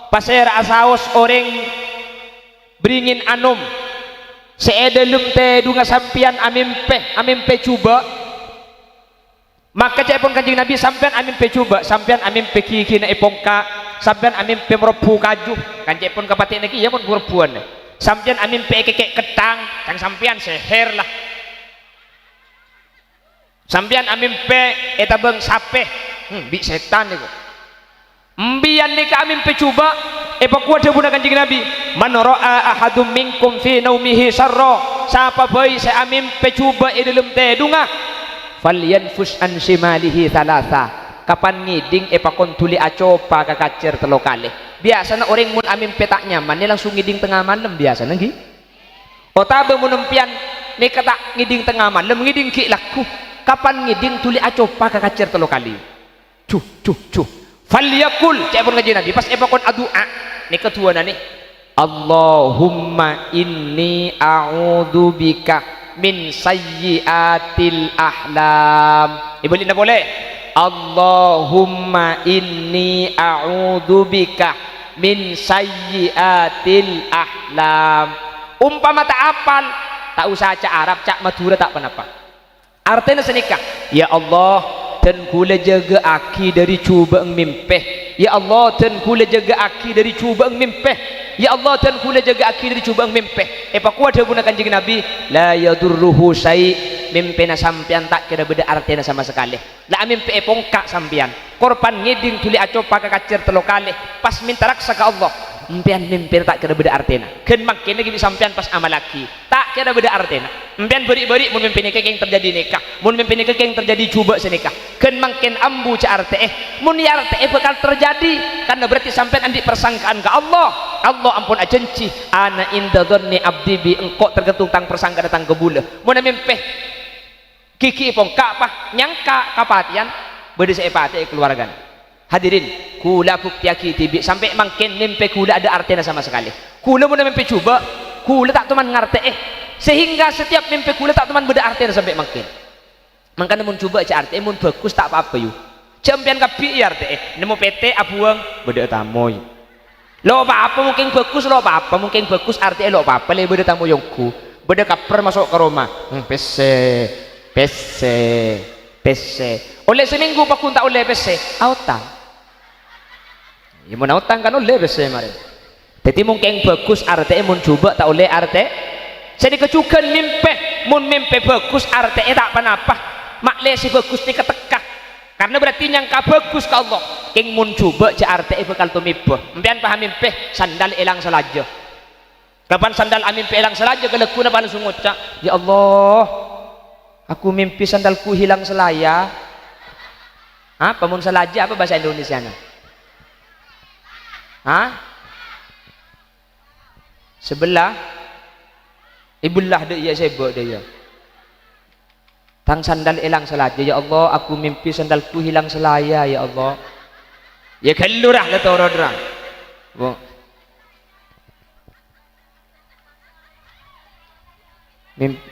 Pasèra'a saos orèng bringin anom sè è dhâlem tèdungnga sampèyan amimpè, amimpè jhubâ'. Maka ca'èpon Kanjeng Nabi, sampèyan amimpè jhubâ', sampèyan amimpè ghighina èpongka'. Sampèyan amèmpè marobbhu kaju, kan ca'èpon kapatè'na kèya mon bu-robbhuwân. Sampèyan amèmpè èkèkè' ketthang, kan sampèyan sèhèr la. Sampèyan amèmpè ètabâng sapè, hmm, bi' sètan nèko. Empèyan nèka amèmpè jhubâ', èpakowat dhâbuna Kanjeng Nabi, "Man ra'a ahadum minkum fi naumihi sarra," sapa bhâi sè amèmpè jhubâ' è dhâlem tèdungnga, "falyanfus an shimalihi thalatha," kapan ngèdhing èpakon dhuli acopa ka kacèr tello kalè. Biyasana orèng mon amèmpè ta' nyaman, langsung ngèdhing tengnga malem biyasana, ghi? Otabâ mon empèyan nèka ta' ngèdhing tengnga malem, ngèdhing ghi' lagghu, kapan ngèdhing dhuli acopa ka kacèr tello kalè. Ju, ju, ju. "Falyaqul," ca'èpon Kanjeng Nabi, pas èpakon adu'a, nèka du'ana nè, "Allahumma inni a'udzubika min sayyi'atil ahlam." Èbâli'na polè. "Allahumma inni a'udzubika min sayyi'atil ahlam." Ompama ta' apal, ta' osa ca' Arab, ca' Madhurâ ta' ponapa. Artèna sanèka, "Ya Allah, dân kaulâ jâgâ'aghi dhâri jhubâ'eng mèmpè. Ya Allah, dân kaulâ jâgâ'aghi dhâri jhubâ'eng mèmpè. Ya Allah, dân kaulâ jâgâ'aghi dhâri jhubâ'eng mèmpè." Èpakowat dhâbuna Kanjeng Nabi, "La yadurruhu syai'," mèmpèna sampèyan ta' kèra bâdâ artèna sama sakalè. La amèmpè èpongka' sampèyan. Korban ngèdhing dhuli acopa ka kacèr tello kalè, pas mènta raksa ka Allah. Empèyan mèmpè ta' kèra bâdâ artèna. Ghân mangkèn ghi' bi' sampèyan pas amallaghi. Ta' kèra bâdâ artèna. Empèyan bâri'-bâri' mon mèmpè nèka kèng terjadi nèka. Mon mèmpè nèka kèng terjadi jhubâ' sanèka. Ghân mangkèn ambu ca' artè'è. Mon ya artè'è bhâkal terjadi, karna berarti sampèyan andi' parsangkaan ka Allah. Allah ampon ajhânjhi, "Ana inda dzanni abdi bi," engko' tergantung tang parsangkaanna tang kabulâ. Mon amèmpè Ghi' ghi' èpongka' pas nyangka kapatèyan, bâdâ sè èpatè'è kalowargana. Hadirin, kaulâ buktèyaghi dhibi' sampè' mangkèn mèmpè kaulâ adâ' artèna sama sakalè. Kaulâ mon mèmpè jhubâ', kaulâ ta' toman ngartè'è, sehingga setiap mèmpè kaulâ ta' toman bâdâ artèna sampè' mangkèn. Mangkana mon jhubâ' jhâ' artè'è, mon bhâghus ta' pa-apa, yu. Jhâ' empèyan kabbhi, yu, artè'è. Nemmo pètè' abhuwâng, bâdâ'â tamoy. Lo' pa-apa mungkin bhâghus, lo' pa-apa mungkin bhâghus, artè'è lo' pa-apa lè bâdâ tamoy ongghu. Bâdâ kapper maso' ka roma. Hmm, pèssè, pèssè, pèssè. Ollè samènggu pagghun ta' ollè pèssè, aotang. Iyâ, mon aotang kan ollè pèssè marèn. Dhâddhi mungkin bhâghus artè'è mon jhubâ' ta' ollè artè. Sanèka jhughân mèmpè, mon mèmpè bhâghus artè'è ta' ponapa. Ma'lè sè bhâghus nèka tekka. Karna berarti nyangka bhâghus ka Allah. Kèng mon jhubâ' jhâ' artè'è bhâkal tomèbâ. Empèyan paham mèmpè, sandal èlang salajâ. Kapan sandal amèmpè èlang salajâ, kalagghuna pas langsung ngoca', "Ya Allah, aku mimpi sandalku hilang selaya." Apa mon salajâ apa bahasa Indonesiana? Hah? Sebelah? Ibelah dâ' iyâ, sèbâ' dâ' iyâ. Tang sandal èlang salajâ, ya Allah, aku mimpi sandalku hilang selaya, ya Allah. Ya ghâllu ra, la toro' ra. Bu. Mim-,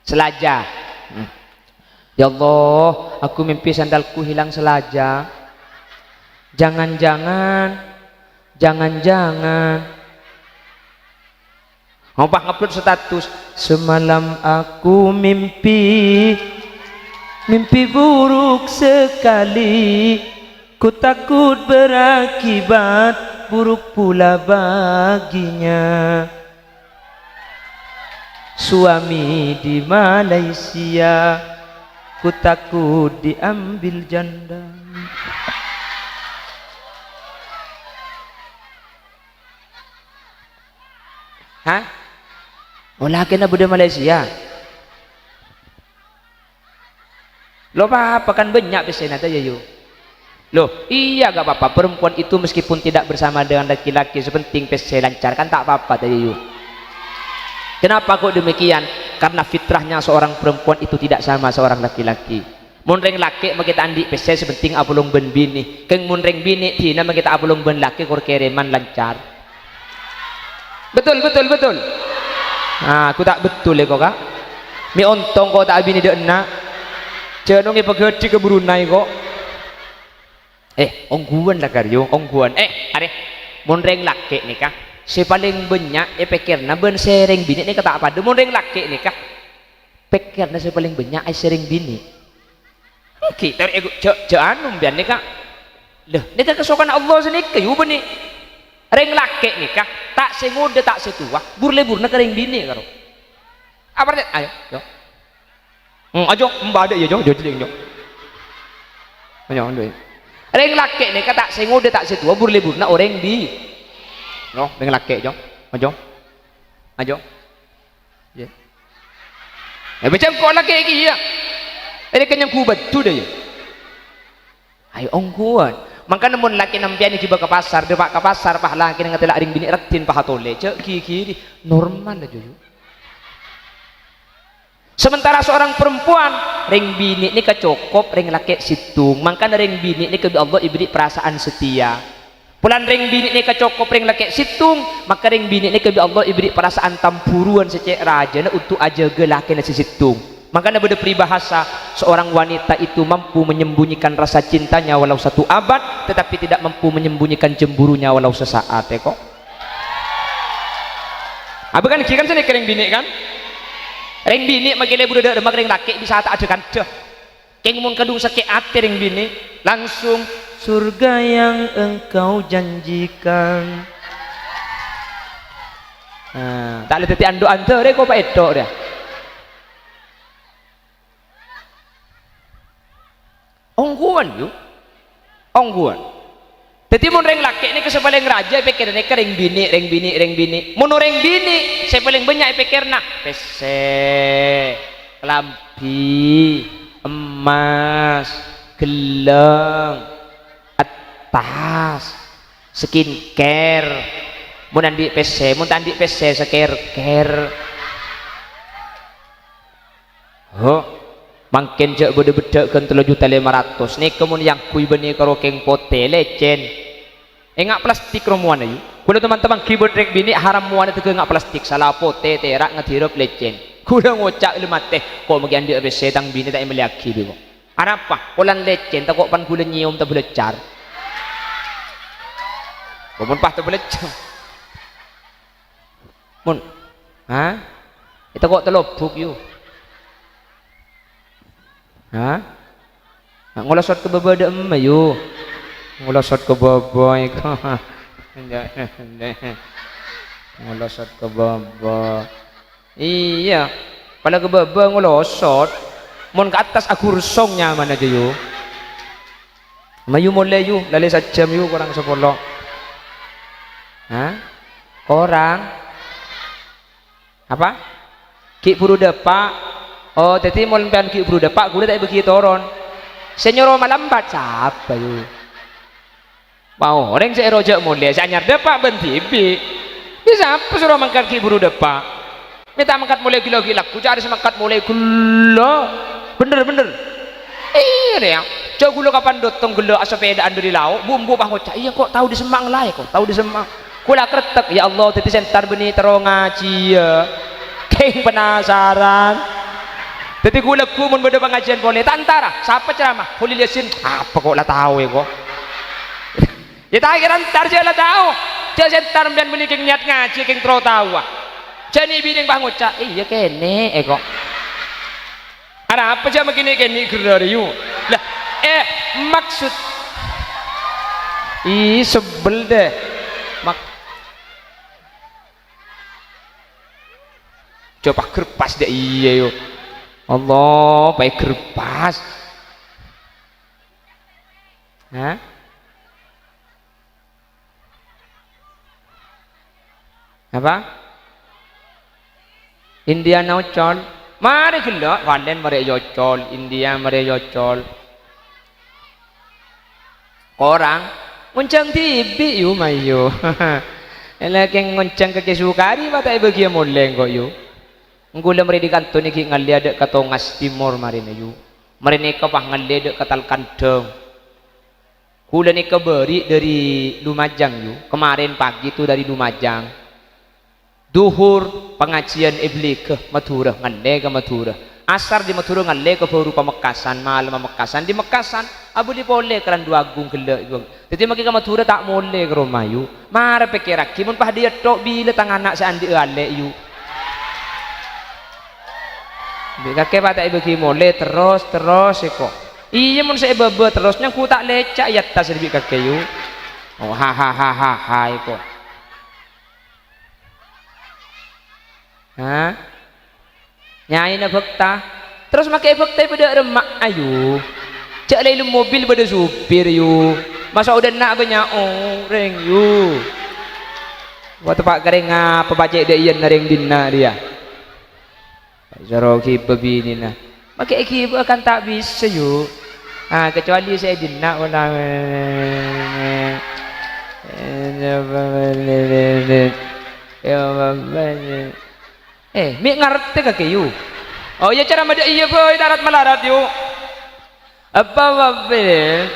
selajâ. Hmm. Ya Allah, aku mimpi sandalku hilang selajâ. Jangan-jangan, jangan-jangan. Ngopa ngupload status, "Semalam aku mimpi, mimpi buruk sekali. Ku takut berakibat buruk pula baginya. Suami di Malaysia, ku takut diambil janda." Hah? Oh, lakèna bâdâ Malaysia. Lo' pa-apa kan bânnya' pèssèna, ta' iyâ, yu? Loh, iya, nggak apa-apa. Perempuan itu meskipun tidak bersama dengan laki-laki, sepenting pèssè lancar, kan ta' pa-apa, ta' iyâ, yu? Kenapa kok demikian? Karena fitrahnya seorang perempuan itu tidak sama seorang laki-laki. Mon rèng lakè' makè ta' andi' pèssè, sè pentèng apolong bân binè'. Kèng mon rèng binè' dina makè ta' apolong bân lakè', kor kèrèman lancar. Betul, betul, betul. Ah, aku ta' betul è ko', Ka'. Mè' ontong ko' ta' abinè dâ' enna'. Jhâ' nongè paghâdhi ka Brunei ko'. Eh, ongghuwân la, Karyo, ongghuwân. Eh, arè. Mon rèng lakè' nèka, sè palèng bânnya' èpèkkèrana bân sè rèng binè' nèka ta' padâ. Mon rèng lakè' nèka, pèkkèrana sè palèng bânnya' è sè rèng binè'. Èngghi, tor-, èghu-, jhâ', jhâ' anu, mbiyân nèka. Lah, nèka kasokanna Allah sanèka, yu, bânnè. Rèng lakè' nèka, ta' sè ngodâ, ta' sè towa, bur-lèburna ka rèng binè', karo. Apa artèna? Ayo, yo. Hmm, ajo, mbâdâ, iyâ, jo, jo, jhelling, jo. Ayo, ayo. Rèng lakè' nèka ta' sè ngodâ, ta' sè towa, bur-lèburna orèng bi-, no, rèng lakè', jo. Ajo. Ajo. Iyâ. Eh, bâjâng ko' lakè' kèya. Èrè kenyang ghubâddhu dâ, iyâ. Ayo, ongghuwân. Mangkana mon lakèna empèyan èghibâ ka pasar, dâpa' ka pasar, pas lakèna ngatela' rèng binè' raddhin, pas atolè, jhâ' ghighiri. Normal, jâ, yu. Sementara seorang perempuan, rèng binè' nèka cokop rèng lakè' sèttong. Mangkana rèng binè' nèka bi' Allah èberri' perasaan setia. Polana rèng binè' nèka cokop rèng lakè' sèttong, maka rèng binè' nèka bi' Allah èberri' perasaan tamburuwân sè cè' rajâna untuk ajâgâ lakèna sè sèttong. Mangkana bâdâ paribhâsa, seorang wanita itu mampu menyembunyikan rasa cintanya walau satu abad, tetapi tidak mampu menyembunyikan cemburunya walau sesaat, èko. Abâ kan ghi kan sanèka rèng binè' kan? Rèng binè' makè lebur dâ' remma ka rèng lakè' bisa ta' adâ-kandâ. Kèng mon kadhung sakè' atè rèng binè', langsung, "Surga yang engkau janjikan." Nah, ta' la dhâddhi andhu'-andhâ rè ko' pa ètto' rè. Ongghuwân, yu. Ongghuwân. Dhâddhi, mon rèng lakè' nèka sè palèng rajâ èpèkkèrè nèka rèng binè', rèng binè', rèng binè'. Mon orèng binè' sè palèng bânnya' èpèkkèrana pèssè, kalambhi, emmas, ghellâng, attas, skincare. Mon andi' pèssè, mon ta' andi' pèssè, skincare. Ho, mangkèn jhâ' bâdâ beddhâ' ghân tello juta lèma ratos. Nèka mon èangghuy bânnè karo kèng potè, lècèn. Enga' plastik romowana, yu. Kaulâ, teman-teman, ghibâ rèng binè' haram mowana dâgângnga plastik, sala potè, tèra', ngadirep, lècèn. Kaulâ ngoca' la matè, ko' maghi andi' pèssè tang binè ta' èmellèyaghi bi' ko'. Arapa? Polana lècèn, tako' pan kaulâ nyèyom tabâlâccar. Ko' mon pas tabâlâccar. Mon, ha? Ètako' talobuk, yu. Ha? Na, ngolosot ka bâbâ dâ' emma, yu. Ngolosot ka bâbâ, èko. Ngolosot ka bâbâ. Iyâ. Pala ka bâbâ ngolosot. Mon ka attas agursong nyaman ajâ, yu. Mayu molè, yu, la lè sajjhâm, yu, korang sapolo. Hah? Korang? Apa? Ghi' buru dâpa'. Oh, dhâddhi mon sampèyan ghi' buru dâpa', kaulâ ta' èbâghi toron. Sè nyoro malambat sapa, yu? Wah, orèng sè èrojâ molè, sè anyar dâpa' bân dhibi'. Iyâ, sapa soro mangkat ghi' buru dâpa'? Mè' ta' mangkat molè ghellâ' ghi' lagghu, ca'na sè mangkat molè ghellâ'. Bhender, bhender. Iyâ, rèya. Jhâ' ghulâ kapan dâteng ghellâ' asapèdaan dâri lao', bu-embu pas ngoca', "Iyâ, ko' tao dâ' semma' ngalaè, ko' tao dâ' semma'." Ghulâ kretek, "Ya Allah, dhâddhi sè entar bânnè terro ngajhiyâ." Kèng penasaran. Dhâddhi ghulâ ghu mon bâdâ pangajiân polè, ta' entara. Sapa ceramah? Kholil Yasin. Apa ko' la tao, èko? Iyâ, ta' kèra entar jhâ' la tao. Jhâ' sè entar sampèyan bânnè kèng niyat ngajhi, kèng terro taowa. Jhâ' nè' binèng pas ngoca', "Iyâ kènè', èko." Arapa jhâ' makè nè'-kènè' ghârâ rè, yu? Lah, eh, maksud. Ih, sebbel deh. Mak-, coba gerpas deh, iyâ, yu. Allah, paè gerpas. Hah? Apa? Indiana ocol. Marè ghellâ', Valen marè èocol, India marè èocol. Korang, ngonjhâng dhibi', yu, mayu. Èlakè ngonjhâng ka Kè Sukari, ma' ta' èbâghiyâ molè engko', yu. Engko' la marè dhi kanto nèka ghi' ngallè adâ' ka Tongas Timor marèna, yu. Marè nèka pas ngallè adâ' ka Talkandhâng. Ghulâ nèka bâri' dâri Lumajang, yu. Kemarin pagi tu dâri Lumajang. Dhuhur, pangajiân è Bligah, Madhurâ, ngallè ka Madhurâ. Asar dâri Madhurâ ngallè ka Bhuru Pamekasan, malem Pamekasan dâri Pamekasan, abâli polè ka Randu Agung ghellâ', yu. Dhâddhi makè ka Madhurâ ta' molè ka roma, yu. Marè pèkkèrraghi, mon pas dâ' iyâ tho' bilâ tang ana' sè andi' alè', yu. Bi' kakè pa' ta' èbâghi molè terros-terros, èko. Iyâ, mon sè èbâbâ terros, nyangghu ta' lèca' è attas rè bi' kakè, yu. Oh, ha, ha, ha, ha, ha, èko. Ha? Nyaèna bhâkta. Terros makè bhâkta bâdâ remma, ayu. Jhâ' laèn mobil bâdâ supir, yu. Masa' odâ enna' bânnya' orèng, yu. Wa teppa' karè ngapa pacè' dâ' iyâ orèng dinna' rèya. Soro ghibâ binèna. Makè èghibâ kan ta' bisa, yu. Ah, kecuali sè dinna' pola. Eh, mè' ngartè kakè, yu. Oh, iyâ, cara madâ iyâ, bhâi, ta' rat-malarat, yu. Apa, apa, ya?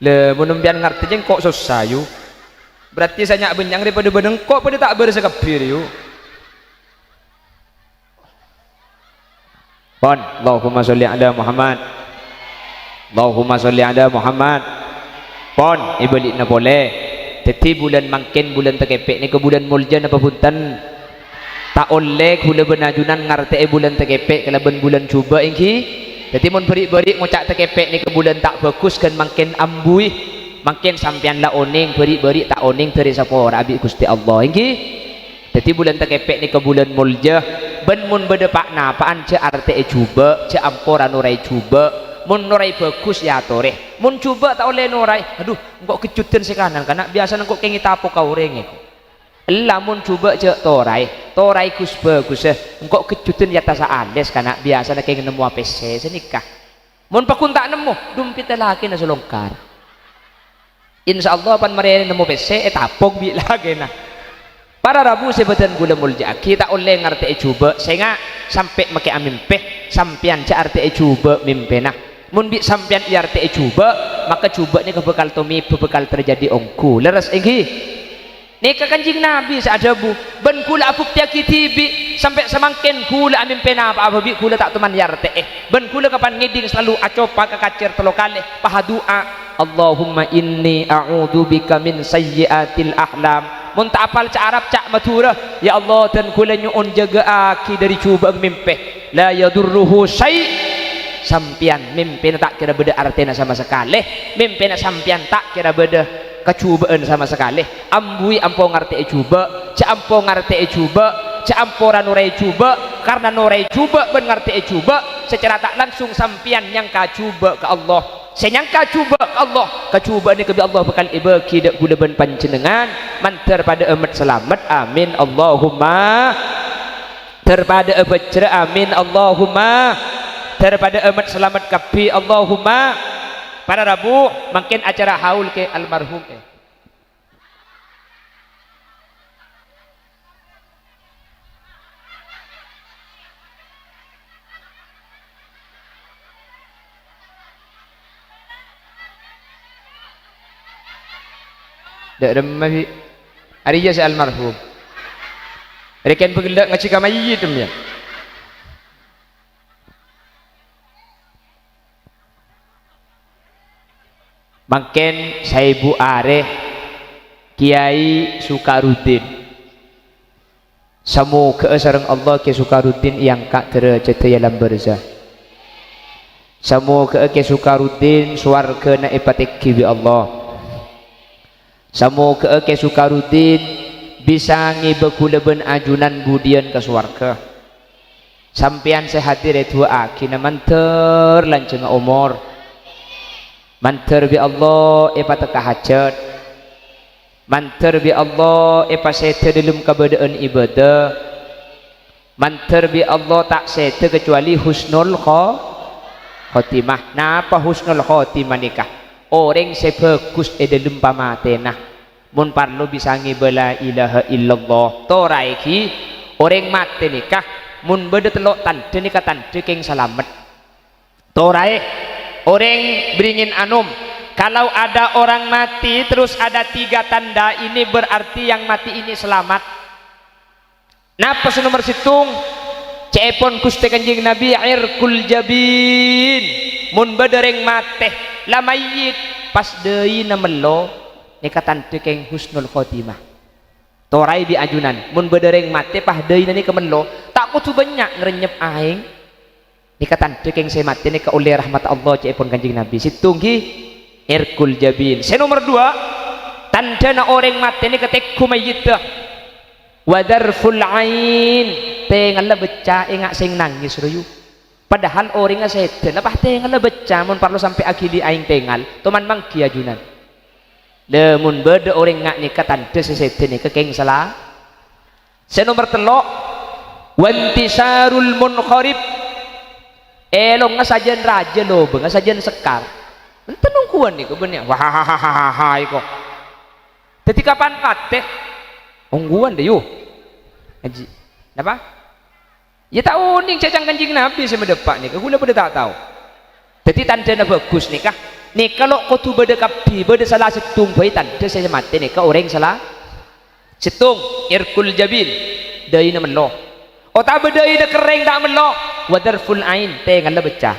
Lha, mon sampèyan ngartè, jhâ' engko' sossa, yu. Berarti sè nya' bânnya' rè padâ bân engko' padâ ta' bârâs kabbhi rè, yu. Pon, Allahumma sholli ala Muhammad. Allahumma sholli ala Muhammad. Pon, èbâli'na polè. Dhâddhi, bulân mangkèn, bulân takèpè' nèka bulân molja napa bhunten? Ta' ollè ghulâ bân ajunan ngartè'è bulân takèpè' kalabân bulân jhubâ', èngghi? Dhâddhi, mon bâri'-bâri' ngoca' takèpè' nèka bulân ta' bhâghus, ghân mangkèn ambuwi. Mangkèn sampèyan la onèng, bâri'-bâri' ta' onèng dâri saporana bi' Ghustè Allah, èngghi? Dhâddhi, bulân takèpè' nèka bulân molja, bân mon bâdâ pa'-napa'an jhâ' artè'è jhubâ', jhâ' ampo ra-noraè jhubâ'. Mon noraè bhâghus, èyatorè. Mon jhubâ' ta' ollè noraè, adhu, engko' ghâjjhudhân sè kanan, kana' biyasana engko' kèngèng tapo ka orèng, èko. Ella, mon jhubâ' jhâ' toraè, toraè ghus-bhâghussâ, engko' ghâjjhudhân è attassa alès, kana' biyasana kèngèng nemmowa pèssè sanèka. Mon pagghun ta' nemmo, dhumpeddhâ lakèna salongkar. Insyaallah, pan marè nemmo pèssè, ètapok bi' lakèna. Para rabu sè bâdân ghulâ molja'aghi, ta' ollè ngartè'è jhubâ', sènga', sampè' makè amèmpè, sampèyan jhâ' artè'è jhubâ' mèmpèna. Mon bi' sampèyan èartè'è jhubâ', maka jhubâ' nèka bhâkal tomèbâ, bhâkal terjadi ongghu. Lerres, èngghi? Nèka Kanjeng Nabi sè adhâbu, "Bân ghulâ abhuktèyaghi dhibi', sampè' samangkèn ghulâ amèmpè napa'a bâbi' ghulâ ta' toman èartè'è. Bân ghulâ kapan ngèdhing salalu acopa ka kacèr tello kalè, pas adu'a, 'Allahumma inni a'udzubika min sayyi'atil ahlam.' Mon ta' apal ca' Arab, ca' Madhurâ, 'Ya Allah, dân ghulâ nyo'on jâgâ'aghi dâri jhubâ'ân mèmpè. La yadurruhu syai'.' Sampèyan mèmpèna ta' kèra bâdâ artèna sama sakalè. Mèmpèna sampèyan ta' kèra bâdâ kajhubâ'ân sama sakalè. Ambuwi ampo ngartè'è jhubâ', jhâ' ampo ngartè'è jhubâ', jhâ' ampo ra-noraè jhubâ', karna noraè jhubâ' bân ngartè'è jhubâ', sacara ta' langsung sampèyan nyangka jhubâ' ka Allah. Sè nyangka jhubâ' ka Allah, kajhubâ'ân nèka bi' Allah bhâkal èbâghi dâ' ghulâ bân panjhennengngan, mandhâr padâ'â met-salamet. Amin, Allahumma. Dhâr padâ'â bhâjjhrâ, amin, Allahumma. Dhâr padâ'â met-salamet kabbhi, Allahumma. Para rabu, mangkèn acara haul kè almarhum, eh. Dâ' remma bi'. Arèya sè almarhum. Rèken bâ' ghellâ' ngajhi ka mayyit, em, ya. Mangkèn saèbu arè, Kèyaè Sukaruddin. Samoghâ'â sareng Allah Kè Sukaruddin èangka' dârâjhâddhâ è alam barzah. Samoghâ'â Kè Sukaruddin sowarghâna èpatèngghi bi' Allah. Samoghâ'â Kè Sukaruddin bisa ngèbâ ghulâ bân ajunan budhiyân ka sowarghâ. Sampèyan sè hadir èdu'a'aghina mandhâr lanjhângnga omor. Mandhâr bi' Allah èpatekka hajhât. Mandhâr bi' Allah èpasèdhâ dâlem kabâdâ'ân ibâdâ. Mandhâr bi' Allah ta' sèdhâ kajhâbhâli husnul kho-, khotimah. Napa husnul khotimah nèka? Orèng sè bhâghus è dâlem pamatèna. Mon parlo bisa ngèbâ la ilaha illallah. Toraè ghi, orèng matè nèka, mon bâdâ tello' tandhâ nèka tandhâ kèng salamet. Toraè, orèng bringin anom. Kalau ada orang mati terus ada tiga tanda, ini berarti yang mati ini selamat. Napa sè nomer sèttong? Ca'èpon Ghustè Kanjeng Nabi, "Irqul jabin." Mon bâdâ rèng matè, la mayyit, pas dâina mello, nèka tandhâ kèng husnul khotimah. Toraè bi' ajunan, mon bâdâ rèng matè, pas dâina nèka mello, ta' kodhu bânnya' ngrènyep aèng. Nèka tandhâ kèng sè matè nèka ollè rahmat Allah, ca'èpon Kanjeng Nabi. Sèttong ghi, irqul jabin. Sè nomer duwâ', tandhâna orèng matè nèka tèngghu mayyiddhâ. Wa dzarful ain, tèngalla beccâ, enga' sè nangès rowa. Padahal orèngnga sèdhâ, la pas tèngalla beccâ, mon parlo sampè' aghili aèng tèngal, toman mangghi ajunan. Lamon bâdâ orèng nga' nèka tandhâ sè sèdhâ nèka kèng sala. Sè nomer tello', wantisarul munqarib. Èlongnga sajân rajâ lobângnga sajân sekkar. Enten ongghuwân nèko bânnè. Wah, iko. Dhâddhi kapan patè? Ongghuwân, dâ, yu. Haji. Napa? Iyâ, ta' onèng ca'na Kanjeng Nabi sè madâpa' nèka, kaulâ padâ ta' tao. Dhâddhi tandhâna bhâghus nèka. Nèka lo' kodhu bâdâ kabbhi, bâdâ sala sèttong bhâi tandhâ sè matè nèka orèng sala. Sèttong, irqul jabin, dâina mello. Otabâ dâina kerrèng ta' mello, wa dzarful ain, tèngalla beccâ.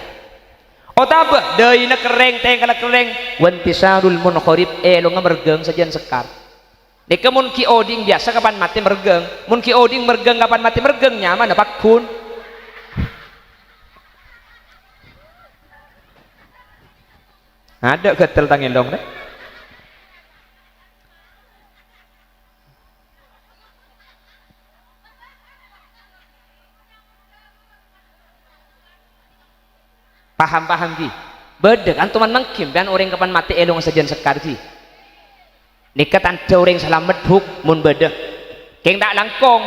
Otabâ dâina kerrèng, tèngalla kerrèng, wantisarul munqarib, èlongnga mergâng sajân sekkar. Nèka mon ghi' odi'na biyasa kapan matè mergâng. Mon ghi' odi'na mergâng kapan matè mergâng, nyamana pagghun. Adâ' ghâtel tang èlong, rè. Paham, paham, ghi? Bâdâ kan toman mangghi, sampèyan orèng kapan matè èlongnga sajân sekkar, ghi? Nèka tandhâ orèng salamet, Bu', mon bâdâ. Kèng ta' langkong.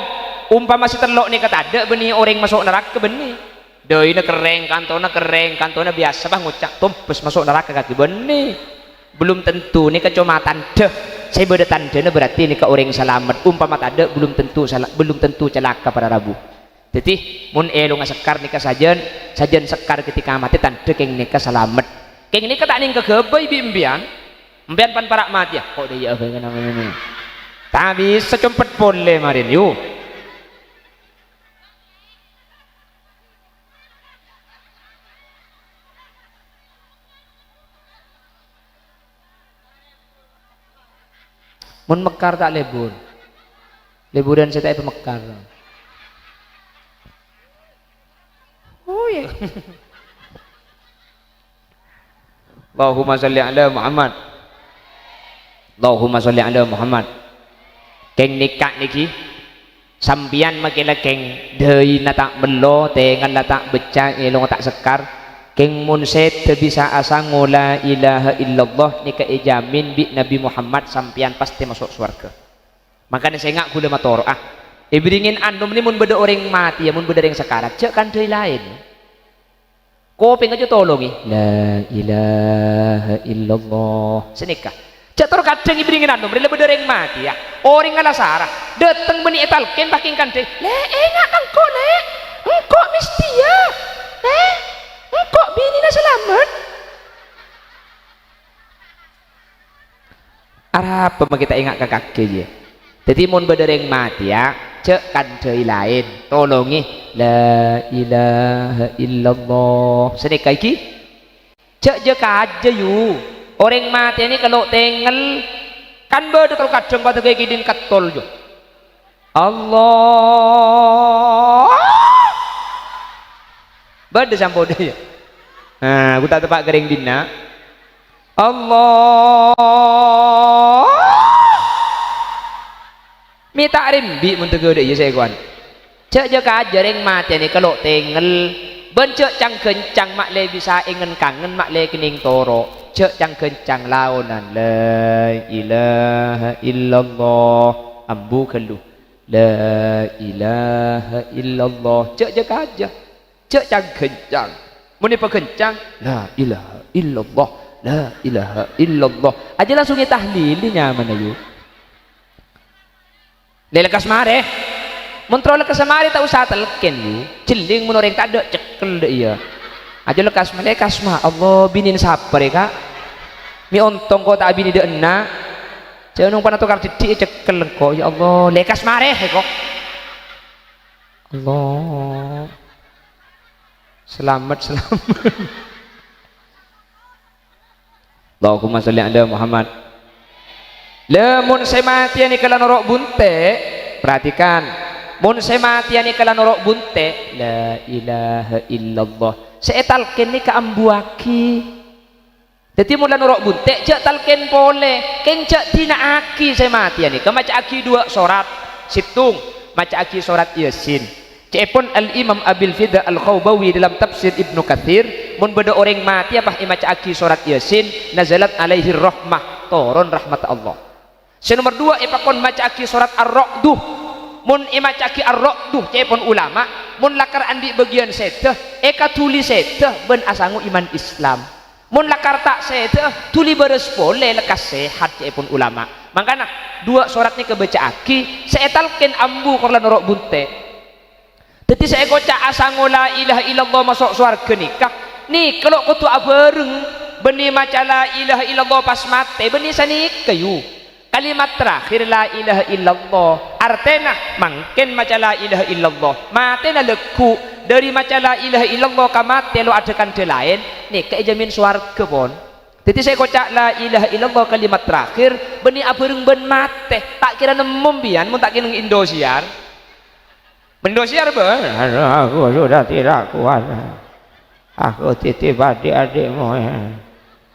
Ompama sè tello' nèka tadâ', bânnè orèng maso' naraka, bânnè. Dâina kerrèng, kantona kerrèng, kantona biyasa, pas ngoca', "Tombâs maso' naraka kakè," bânnè. Belum tentu, nèka coma tandhâ. Sè bâdâ tandhâna berarti nèka orèng salamet. Ompama tadâ', belum tentu sala-, belum tentu calaka para rabu. Dhâddhi, mon èlongnga sekkar nèka sajân, sajân sekkar ketika matè tandhâ kèng nèka salamet. Kèng nèka ta' nèng kaghâbây bi' empèyan. Empèyan pan para' matèya. Ko' dâ' iyâ, ta' bisa compet polè marèn, yu. Mon mekkar ta' lebur. Leburan sè ta' èpamekkar. Oh, iyâ. Allahumma sholli ala Muhammad. Allahumma sholli ala Muhammad. Kèng nèka nèkè, sampèyan makè la kèng dâina ta' mello, tèngalla ta' beccâ, èlongnga ta' sekkar. Kèng mon sèdhâ bisa asango la ilaha illallah, nèka èjamin bi' Nabi Muhammad sampèyan pastè maso' sowarghâ. Mangkana sènga' ghulâ matoro'a. Èbhirèngè anom nè mon bâdâ orèng matèya, mon bâdâ orèng sakarat, jhâ' kandhâi laèn. Kopèngnga jhâ' tolongè. La ilaha illallah. Sanèka. Jhâ' tor kadhâng èbhirèngè anom, rè la bâdâ orèng matèya. Orèngnga la sara. Dâteng bânnè ètalkèn, pas kèng kandhâi. "Lè', enga' ka engko', Lè'. Engko' mèstèya. Lè', engko' binèna salamet." Arapa makè ta' enga' ka kakè, yâ? Dhâddhi, mon bâdâ orèng matèya, jhâ' kandhâi laèn, tolongè, "La ilaha illallah." Sanèka ghi. Jhâ' jâ-kajâ, yu. Orèng matèya nèka lo' tengngel. Kan bâdâ kalo kadhâng padâ ghâghi' dhin kettol, yu. Allah. Bâdâ samponna, yâ. Nah, ghu ta' teppa' ka rèng dhinna'. Allah. Mè' ta' rembi' mon tèghâdhâ iyâ sè èkowan. Jhâ' jâ-kajâ rèng matèya nèka lo' tengngel. Bân jhâ' cang-ghâncang ma' lè bisa èngen-kangen ma' lè kennèng toro'. Jhâ' cang-ghâncang laonan. La ilaha illallah. Ambu ghâllu. La ilaha illallah. Jhâ' jâ-kajâ. Jhâ' cang-ghâncang. Mon èpaghâncang, "La ilaha illallah, la ilaha illallah." Ajâ langsung ètahlili nyamana, yu. Lè, lekkas marè. Mon terro lekkas marè, ta' osa talkèn, yu. Jhelling mon orèng tadâ' cekkel dâ' iyâ. Ajâ lekkas ma-, lekkas ma-, Allah, binèna sapa rè, Ka'? Mè' ontong ko' ta' abinè dâ' enna'. Jhâ' nong pana tokar diddhi' ècekkel engko', ya Allah, lekkas marè, èko. Allah. Selamat, selamat. Allahumma sholli ala Muhammad. La, mon sè matèya nèka la noro' bunte', perhatikan. Mon sè matèya nèka la noro' bunte', la ilaha illallah. Sè ètalkèn nèka ambuwâghi. Dhâddhi, mon la noro' bunte', jhâ' talkèn polè, kèng jhâ' dina'aghi sè matèya nèka, maca'aghi duwâ' sorat, sèttong, maca'aghi sorat Yasin. Ca'èpon Al-Imam Abil Fida Al-Khawbawi dalam tafsir Ibnu Katsir, mon bâdâ orèng matèya pas èmaca'aghi sorat Yasin, nazalat alaihir rahmah, toron rahmat Allah. Sè nomer duwâ', èpakon maca'aghi sorat Ar-Ra'du. Mon èmaca'aghi Ar-Ra'du, ca'èpon ulama, mon lakar andi' bâgiyân sèdhâ, èkaduli sèdhâ bân asango iman Islam. Mon lakar ta' sèdhâ, duli bârâs polè lekkas sehat, ca'èpon ulama. Mangkana, duwâ' sorat nèka bâca'aghi, sè ètalkèn ambu kor la noro' bunte'. Dhâddhi sè èkoca' asango la ilaha illallah maso' sowarghâ nèka, nèka lo' kodhu abhâreng bânnè maca la ilaha illallah pas matè, bânnè sanèka, yu. Kalimat terakhir la ilaha illallah, artèna mangkèn maca la ilaha illallah, matèna lagghu', dâri maca la ilaha illallah ka matè lo' adhâ-kandhâ laèn, nèka èjhâmin sowarghâ, pon. Dhâddhi sè èkoca' la ilaha illallah kalimat terakhir, bânnè abhâreng bân matè, ta' kèra nemmo bi'ân mon ta' kènèng Indosiar. Indosiar, bân, aku sudah tidak kuat. Aku titip adik-adikmu, ya.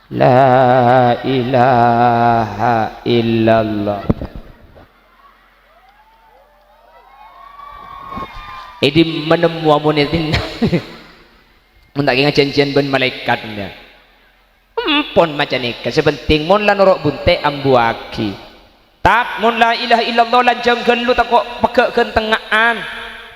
La ilaha illallah. È dimma nemmowa mon èdinna? Mon ta' kèngèng jhânjhiyân bân malaèkat, ya. Empon maca nèka, sè penting mon la noro' bunte' ambuwâghi. Tap, mon la ilaha illallah lanjhâng ghâllu tako' pegghâ' ghântengnga'an.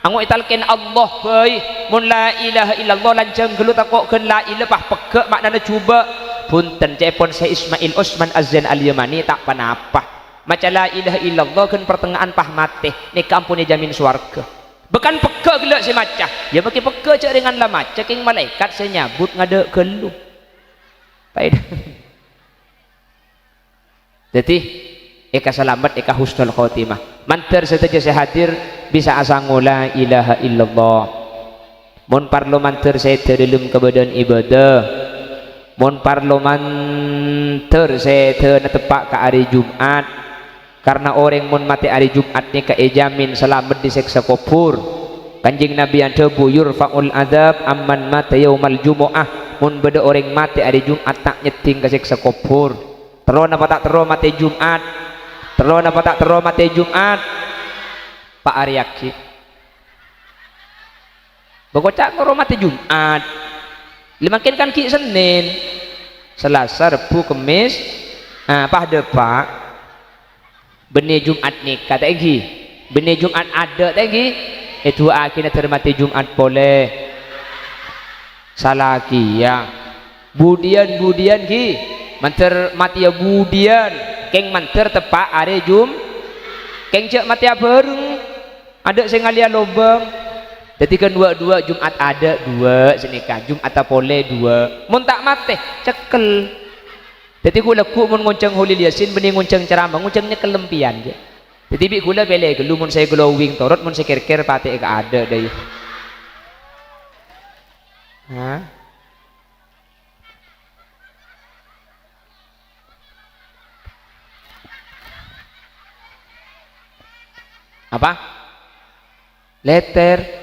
Ango' ètalkèn Allah bhâi. Mon la ilaha illallah lanjhâng ghâllu tako' ghân la ila pas pegghâ' ma'nana jhubâ'. Bhunten, ca'èpon Syekh Ismail Osman Az-Zain Al-Yamani ta' ponapa. Maca la ilaha illallah ghân partengnga'an pas matè, nèka ampon èjhâmin sowarghâ. Bhâkal pegghâ' ghellâ' sè maca. Yâ, makè pegghâ' jhâ' rèngan la maca, kèng malaèkat sè nyabut ngadâ' ghâllu. Paèdhâ. Dhâddhi, èkasalamet, èka husnul khotimah. Mandhâr sadhâjâ sè hadir bisa asango la ilaha illallah. Mon parlo mandhâr sèdhâ dâlem kabâdâ'ân ibâdâ. Mon parlo mandhâr sèdhâna teppa' ka arè Jum'at. Karna orèng mon matè arè Jum'at nèka èjhâmin salamet dâri sèksa kobhur. Kanjeng Nabi adhâbu, "Yurfa'ul adzab amman mata yaumal jumu'ah." Mon bâdâ orèng matè arè Jum'at ta' nyeddhing ka sèksa kobhur. Terro napa ta' terro matè Jum'at? Terro napa ta' terro matè Jum'at? Paarèyaghi. Bâ' koca' terro matè Jum'at. Lè mangkèn kan ghi' Sennèn, Salasa, Rebbhu, Kemmès, ah, pas dâpa'. Bânnè Jum'at nèka ta' ènggi? Bânnè Jum'at adâ' ta' ènggi? Èdu'aaghina dâr matè Jum'at polè. Sala kèya. Budiyân, budiyân ghi? Mandhâr matèya budiyân? Kèng mandhâr teppa' arè Jum-, kèng jhâ' matèya bhâreng. Adâ' sè ngalèya lobâng. Dhâddhi kan duwâ'-duwâ' Jum'at adâ' duwâ' sanèka, Jum'atta polè duwâ'. Mon ta' matè, cekkel. Dhâddhi ghu-, lagghu' mon ngonjhâng Kholil Yasin bânnè ngonjhâng ceramah, ngonjhâng nyekkel empèyan, jâ. Dhâddhi bi' ghulâ pèlè ghâllu, mon sè glowing torot, mon sè kèr-kèr patè ka adâ' dâi. Hah? Apa? Lètèr.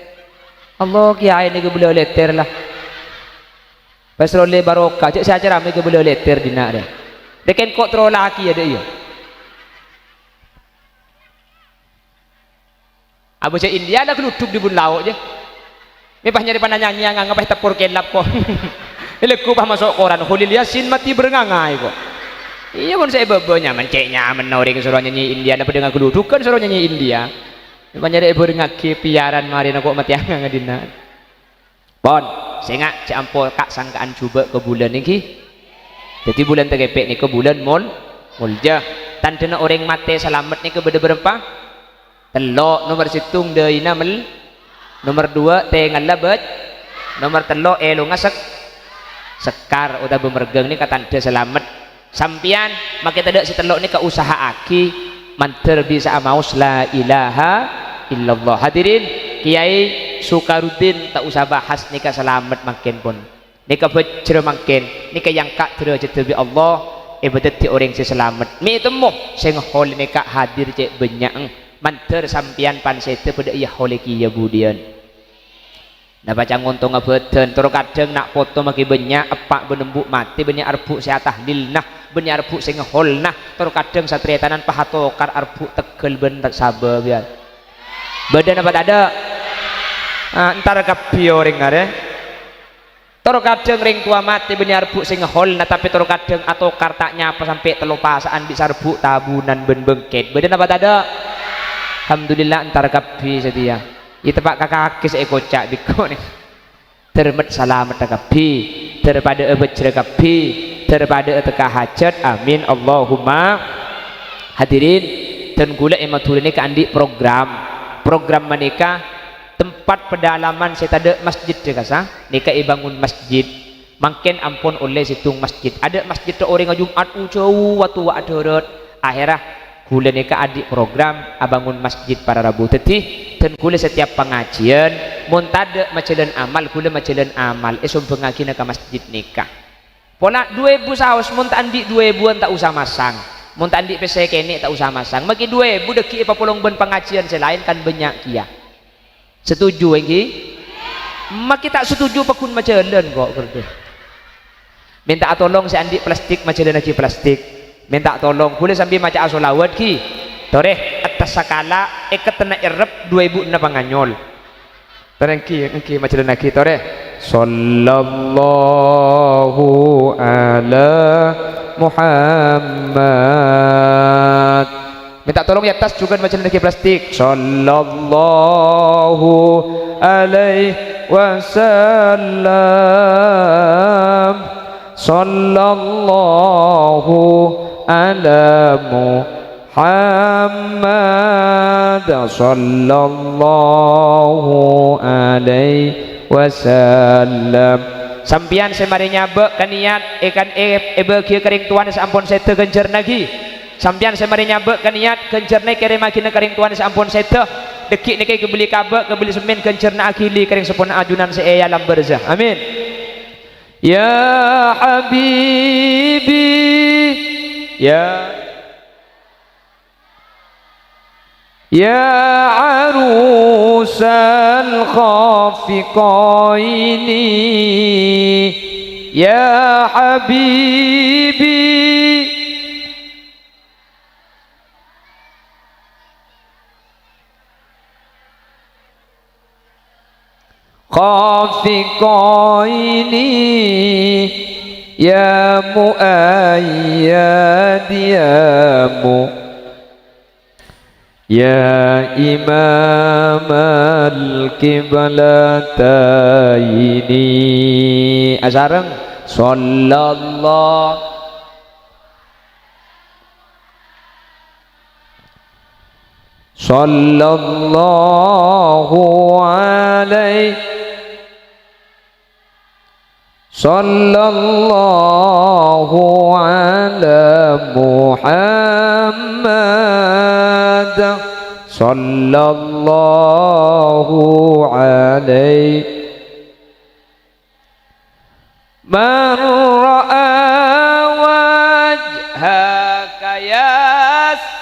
Allah, kèyaè nèka bâlâ lètèr la. Pas rollè barokah, jhâ' sè acaramè kè bâlâ lètèr dinna' rè. Dèkèn ko' terro lakè adâ' iyâ. Abâjâ India la galudhuk dâri bun lao', jâ. Mè' pas nyarè pananyanyi nganga pas teppor kèlap, ko'. Èlagghu pas maso' koran, Kholil Yasin matè bâreng ngangaè, ko'. Iyâ, mon sè è bâbâ nyaman, cè' nyamana orèng soro nyanyi India, la padâ ngagaludhughân soro nyanyi India. Mè' pas nyarè èbârengngaghi pèyaran marèna ko' matè nganga dinna'. Pon, sènga' jhâ' ampo ka'-sangka'an jhubâ' ka bulân ènggi. Dhâddhi bulân takèpè' nèka bulân mol-, molja. Tandhâna orèng matè salamet nèka bâdâ bârâmpa? Tello'. Nomer sèttong dâina mel-, nomer duwâ' tèngalla bâj-, nomer tello' èlongnga sek-, sekkar otabâ mergâng nèka tandhâ salamet. Sampèyan makè tadâ' sè tello' nèka usaha'aghi mandhâr bisa'a maos la ilaha illallah. Hadirin, Kèyaè Sukaruddin ta' osa bahas nèka salamet mangkèn pon. Nèka bhâjhrâ mangkèn, nèka èangka' dârâjhâddhâ bi' Allah. Èpadhâddhi orèng sè salamet. Mè' ètemmo, sè ngèhol nèka hadir cè' bânnya'en. Mandhâr sampèyan pan sèdhâ padâ èyèhol kèya budiyân. Napa ca'na ontongnga bhâdhân, tor kadhâng na' poto maghi bânnya', eppa' bân embu' matè, bânnya' arbhu' sè atahlilna, bânnya' arbhu' sè ngèholna, tor kadhâng sataretanan pas atokar arbhu' tegghâl bân ta-, sabâb, yâ. Bâdâ napa tadâ'? Ah, entar kabbhi orèng arè. Tor kadhâng rèng towa matè bânnè arbhu' sè ngèholna, tapè tor kadhâng atokar ta' nyapa sampè' tello pasa'an bi' sarbhu' tabunan bân bengket. Bâdâ napa tadâ'? Alhamdulillah, entar kabbhi satèya. Èteppa' ka kakè sè èkoca' bi' engko' nè. Dâr met-, salamedhâ kabbhi, dâr padâ'â bhâjhrâ kabbhi, dâr padâ'â tekka hajât. Amin, Allahumma. Hadirin, dân kaulâ è Madhurâ nèka andi' program. Program panèka tempat pedalaman sè tadâ' masjid, dhâ' kasa, nèka èbângon masjid. Mangkèn ampon ollè sèttong masjid. Adâ' masjid orèngnga Jum'at, o, jhâu, wa towa adhârât. Ahèrra, kaulâ nèka andi' program abângon masjid para rabu. Dhâddhi, dân kaulâ setiap pangajiân, mon tadâ' majhâlân amal, kaulâ majhâlân amal, èsombhângngaghinâ ka masjid nèka. Pola du èbu saos, mon ta' andi' du èbuwân ta' osa masang. Mon ta' andi' pèssè kènè' ta' osa masang. Maghi du èbu dhâggi' èpapolong bân pangajiân sè laèn kan bânnya' kèya. Setuju, ènggi? Maghi ta' setuju pagghun majhâlân, kok, kerdu. Mènta'a tolong sè andi' plastik, majhâlânnaghi plastik. Mènta'a tolong, bulâ sambi maca'a sholawat, ghi. Torè, attas sakala, èkettenna èrrep, du èbu enna panganyol. Torè, ènggi, ènggi, majhâlânnaghi, torè. Sallallahu ala Muhammad. Mènta tolong è attas jhughân majhâlânnaghi plastik. Sallallahu alaihi wasallam. Sallallahu ala Muhammad. Sallallahu alaihi wasallam. Sampèyan sè marè nyabâ' ka niyat, èkan-, è-, èbâghiyâ ka rèng towana sè ampon sèdhâ ghânjhârna ghi. Sampèyan sè marè nyabâ' ka niyat, ghânjhârna èkèrèmmaghina ka rèng towana sè ampon sèdhâ. Dhâggi' nèka èkabelli kabâ', kabelli semmèn, ghânjhârna aghili ka rèng seppona ajunan sè è alam barzah. Amin. Ya habibi, ya, ya arusal khafiqaini, ya habibi. Khafiqaini, ya muayyad, ya mu-, ya imamal qiblataini. Asareng, sallallahu Sallallahu alaihi, sallallahu ala Muhammad, sallallahu alaihi. Man ra'a wajhaka yas-,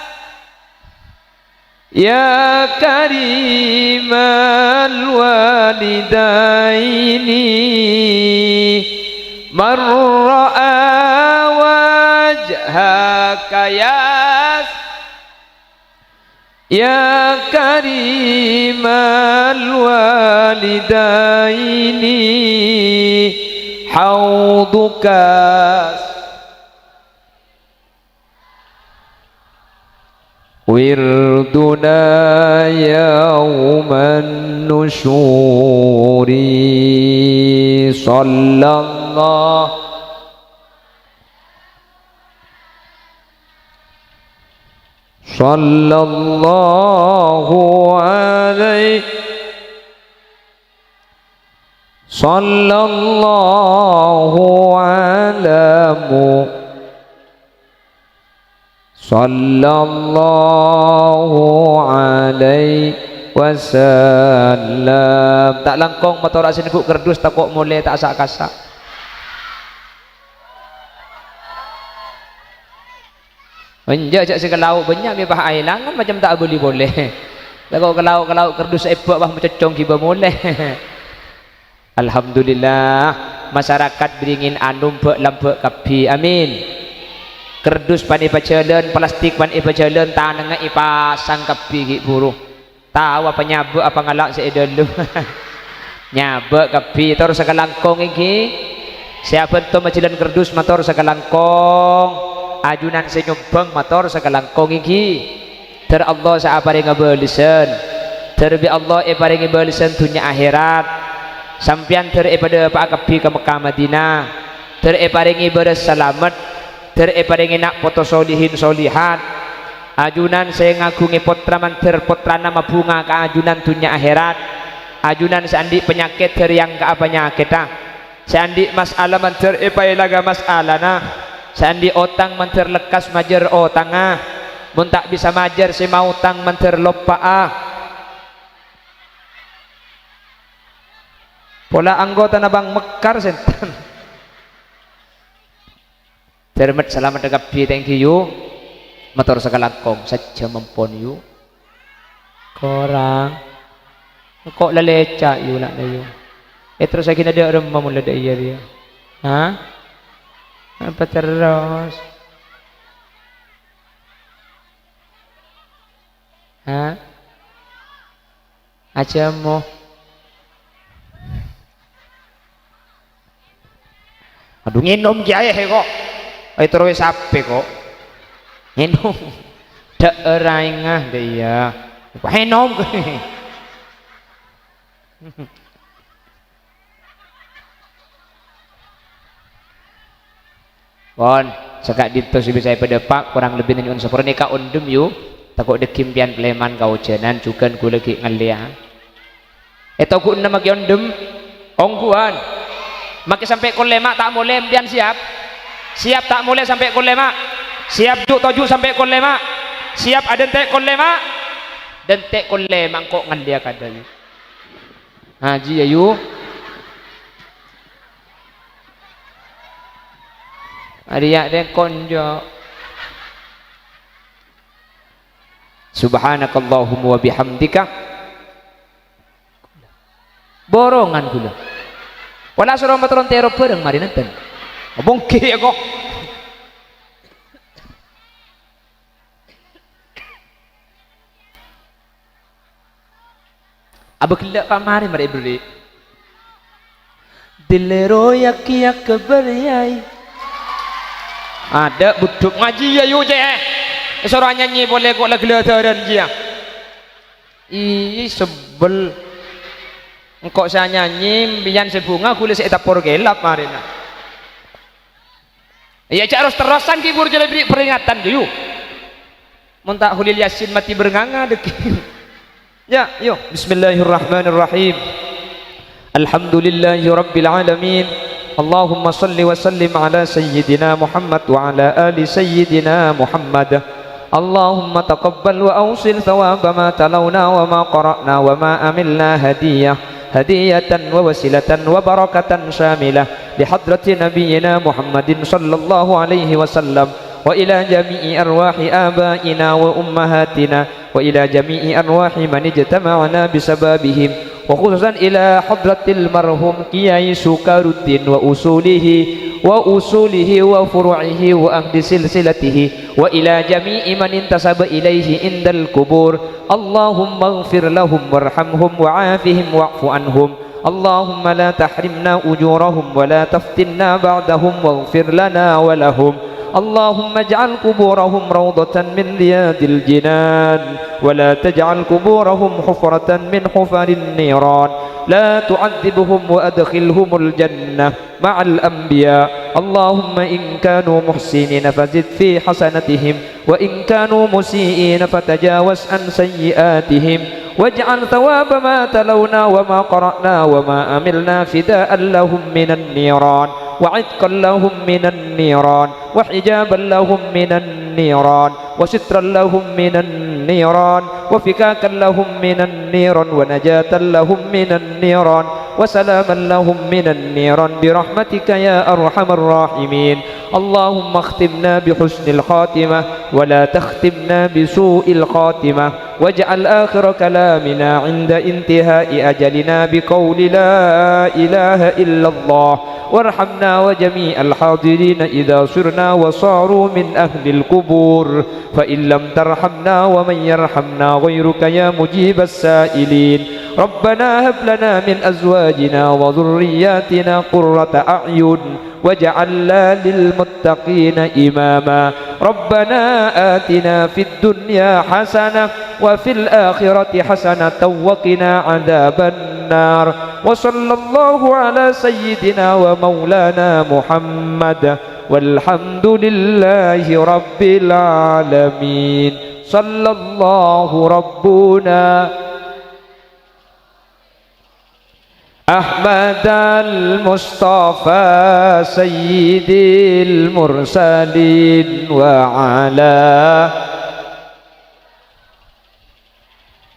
ya karimal walidaini. Man ra'a wajhaka yas-, ya karimal walidaini, hauduka wirduna yauman nusyuri. Sallallahu Sallallahu alaihi, sallallahu ala Mu-, sallallahu alaihi wasallam. Ta' langkong matora sè neggu' kardus, tako' molè ta' sa'-kasa'. Enjâ', jâ' sè kalao' bânnya' mè' pas aèlangan, macem ta' abâli polè. La ko' kalao'-kalao' kardus èbâ' pas macoccong ghibâ molè. Alhamdulillah, masyarakat Beringin Anom bâ'-lambâ' kabbhi. Amin. Kardus pan èpajhâlân, plastik pan èpajhâlân, tanengnga èpasang kabbhi ghi' bhuru. Tao apa nyabâ' apa ngala' sè è dâlem? Nyabâ' kabbhi, tor sakalangkong èngghi. Sè abhânto majhâlân kardus mator sakalangkong. Ajunan sè nyombhâng mator sakalangkong èngghi. Dâr Allah sè aparènga bâlessan. Dâr bi' Allah èparèngè bâlessan dhunnya akhèrat. Sampèyan dâr èpadâpa'a kabbhi ka Mekkah Madinah. Dâr èparèngè bârâs salamet. Dâr èparèngè na' poto solihin solihat. Ajunan sè ngaghungè pottra mandhâr pottrana mabhunga ka ajunan dhunnya akhèrat. Ajunan sè andi' panyakèt dâr èangka'a panyakètta. Sè andi' mas'ala mandhâr èpaèlanga mas'alana. Sè andi' otang mandhâr lekkas majâr otangnga. Mon ta' bisa majâr sè maotang mandhâr loppa'a. Pola anggotana Bang Mekkar sènten. Dâr met-salameddhâ kabbhi ta' èngghi, yu. Mator sakalangkong sajjhâm ampon, yu. Korang. Engko' la lèca', yu, la, yu. Èterrossaghi dâ' remma mon la dâ' iyâ rèya. Ha? Apa terros? Ha? Ajâmo. Adhu, ngènom kèya, eh, kok. Ayo, terro sapè, kok. Ngènom. Dâ'âr aèngnga, dâ' iyâ. Kok ngènom. Pon, saka'dinto sè bisa èpadâpa', korang lebbina nyo'on sapora nèka ondhem, yu. Tako' dhâggi' empèyan kalèman kaojhânan, jhughân ghulâ ghi' ngallèya. È toghuna makè ondhem, ongghuwân. Makè sampè' kol lèma' ta' molè, empèyan siap? Siap ta' molè sampè' kol lèma'? Siap ju' toju' sampè' kol lèma'? Siap adhânte' kol lèma'? Dhânte' kol lèma' engko' ngallèya kadhâ', yu. Ngajhi, yâ, yu. Arèya' dâ' konjo'. Subhanakallahumma wa bihamdika. Borongan ghulâ. Pola soro mator ontèro bhâreng marè nènten. Mongghâ, yâ, kok. Abâ ghellâ' pamarè marè èberri'. Dillèro yâ kèya kabâr, yâi. Adâ' budhuk ngajhi, yâ, yu, cè'. Èsoro anyanyi polè ko' la ghellâ' dârân jiyâ. Ih, sebbel. Engko' sè anyanyi, empèyan sè bhunga, ghulâ sè ètapor kèlap marèna. Iyâ, jhâ' ros-terrosan ghi' buru jhâ' la èberri' peringatan, yu. Mon ta' Kholil Yasin matè bârengnganga dhâggi'. Yâ, yu. Bismillahirrahmanirrahim. Alhamdulillahirabbil alamin. Allahumma shalli wa sallim ala sayyidina Muhammad wa ala ali sayyidina Muhammad. Allahumma taqabbal wa awsil thawaba ma talawna wa ma qara'na wa ma amilna hadiyah, hadiyatan wa wasilatan wa barakatan syamilah li hadrati nabiyyina Muhammadin sallallahu alaihi wasallam wa ila jami'i arwahi abaina wa ummahatina wa ila jami'i arwahi man ijtama'na bisababihim, wa khususan ila hadratil marhum Kiai Sukaruddin wa usulihi, wa usulihi wa furu'ihi wa ahli silsilatihi, wa ila jami'i man intasaba ilaihi indal qubur. Allahumma ighfir lahum warhamhum wa'afihim wa'fu anhum. Allahumma la tahrimna ujurahum wa la taftinna ba'dahum waghfir lana wa lahum. Allahumma ij'al quburahum rawdatan min riyadil jinan, wa la taj'al quburahum hufratan min hufarin niran. La tu'adzibhum wa adkhilhumul jannah ma'al anbiya. Allahumma in kanu muhsinin fazid fi hasanatihim, wa in kanu musi'in fatajawaz an sayyi'atihim. Waj'al thawaba ma talawna wa ma qara'na wa ma amilna fida'an lahum minan niran, wa 'itqan lahum minan niran, wa hijaban lahum minan niran, wa sitran lahum minan niran, wa fikakan lahum minan niran, wa najatan lahum minan niran, wa salaman lahum minan niran, bi rahmatika ya arhamar rahimin. اللهم اختمنا بحسن الخاتمة ولا تختمنا بسوء الخاتمة، واجعل آخر كلامنا عند انتهاء أجلنا بقول لا إله إلا الله، وارحمنا وجميع الحاضرين إذا صرنا وصاروا من أهل القبور، فإن لم ترحمنا ومن يرحمنا غيرك يا مجيب السائلين. ربنا هب لنا من أزواجنا وذرياتنا قرة أعين واجعلنا للمتقين إماما. ربنا آتنا في الدنيا حسنة وفي الآخرة حسنة وقنا عذاب النار. وصلى الله على سيدنا ومولانا محمد، والحمد لله رب العالمين. صلى الله ربنا أحمد المصطفى سيد المرسلين وعلى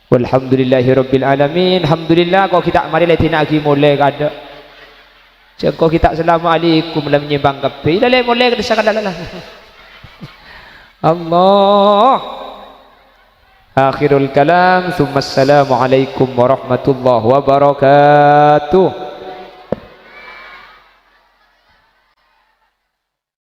والحمدلillahirabbil alamin. Alhamdulillah, ko' ghi' ta' marè la èdina'aghi molè kadâ'. Sèngko' ghi' ta' assalamualaikum la nyèmbhâng kabbhi. La la molè kadâ' sakala la. Allah. Akhirul kalam, tsumma assalamualaikum warahmatullahi wabarakatuh.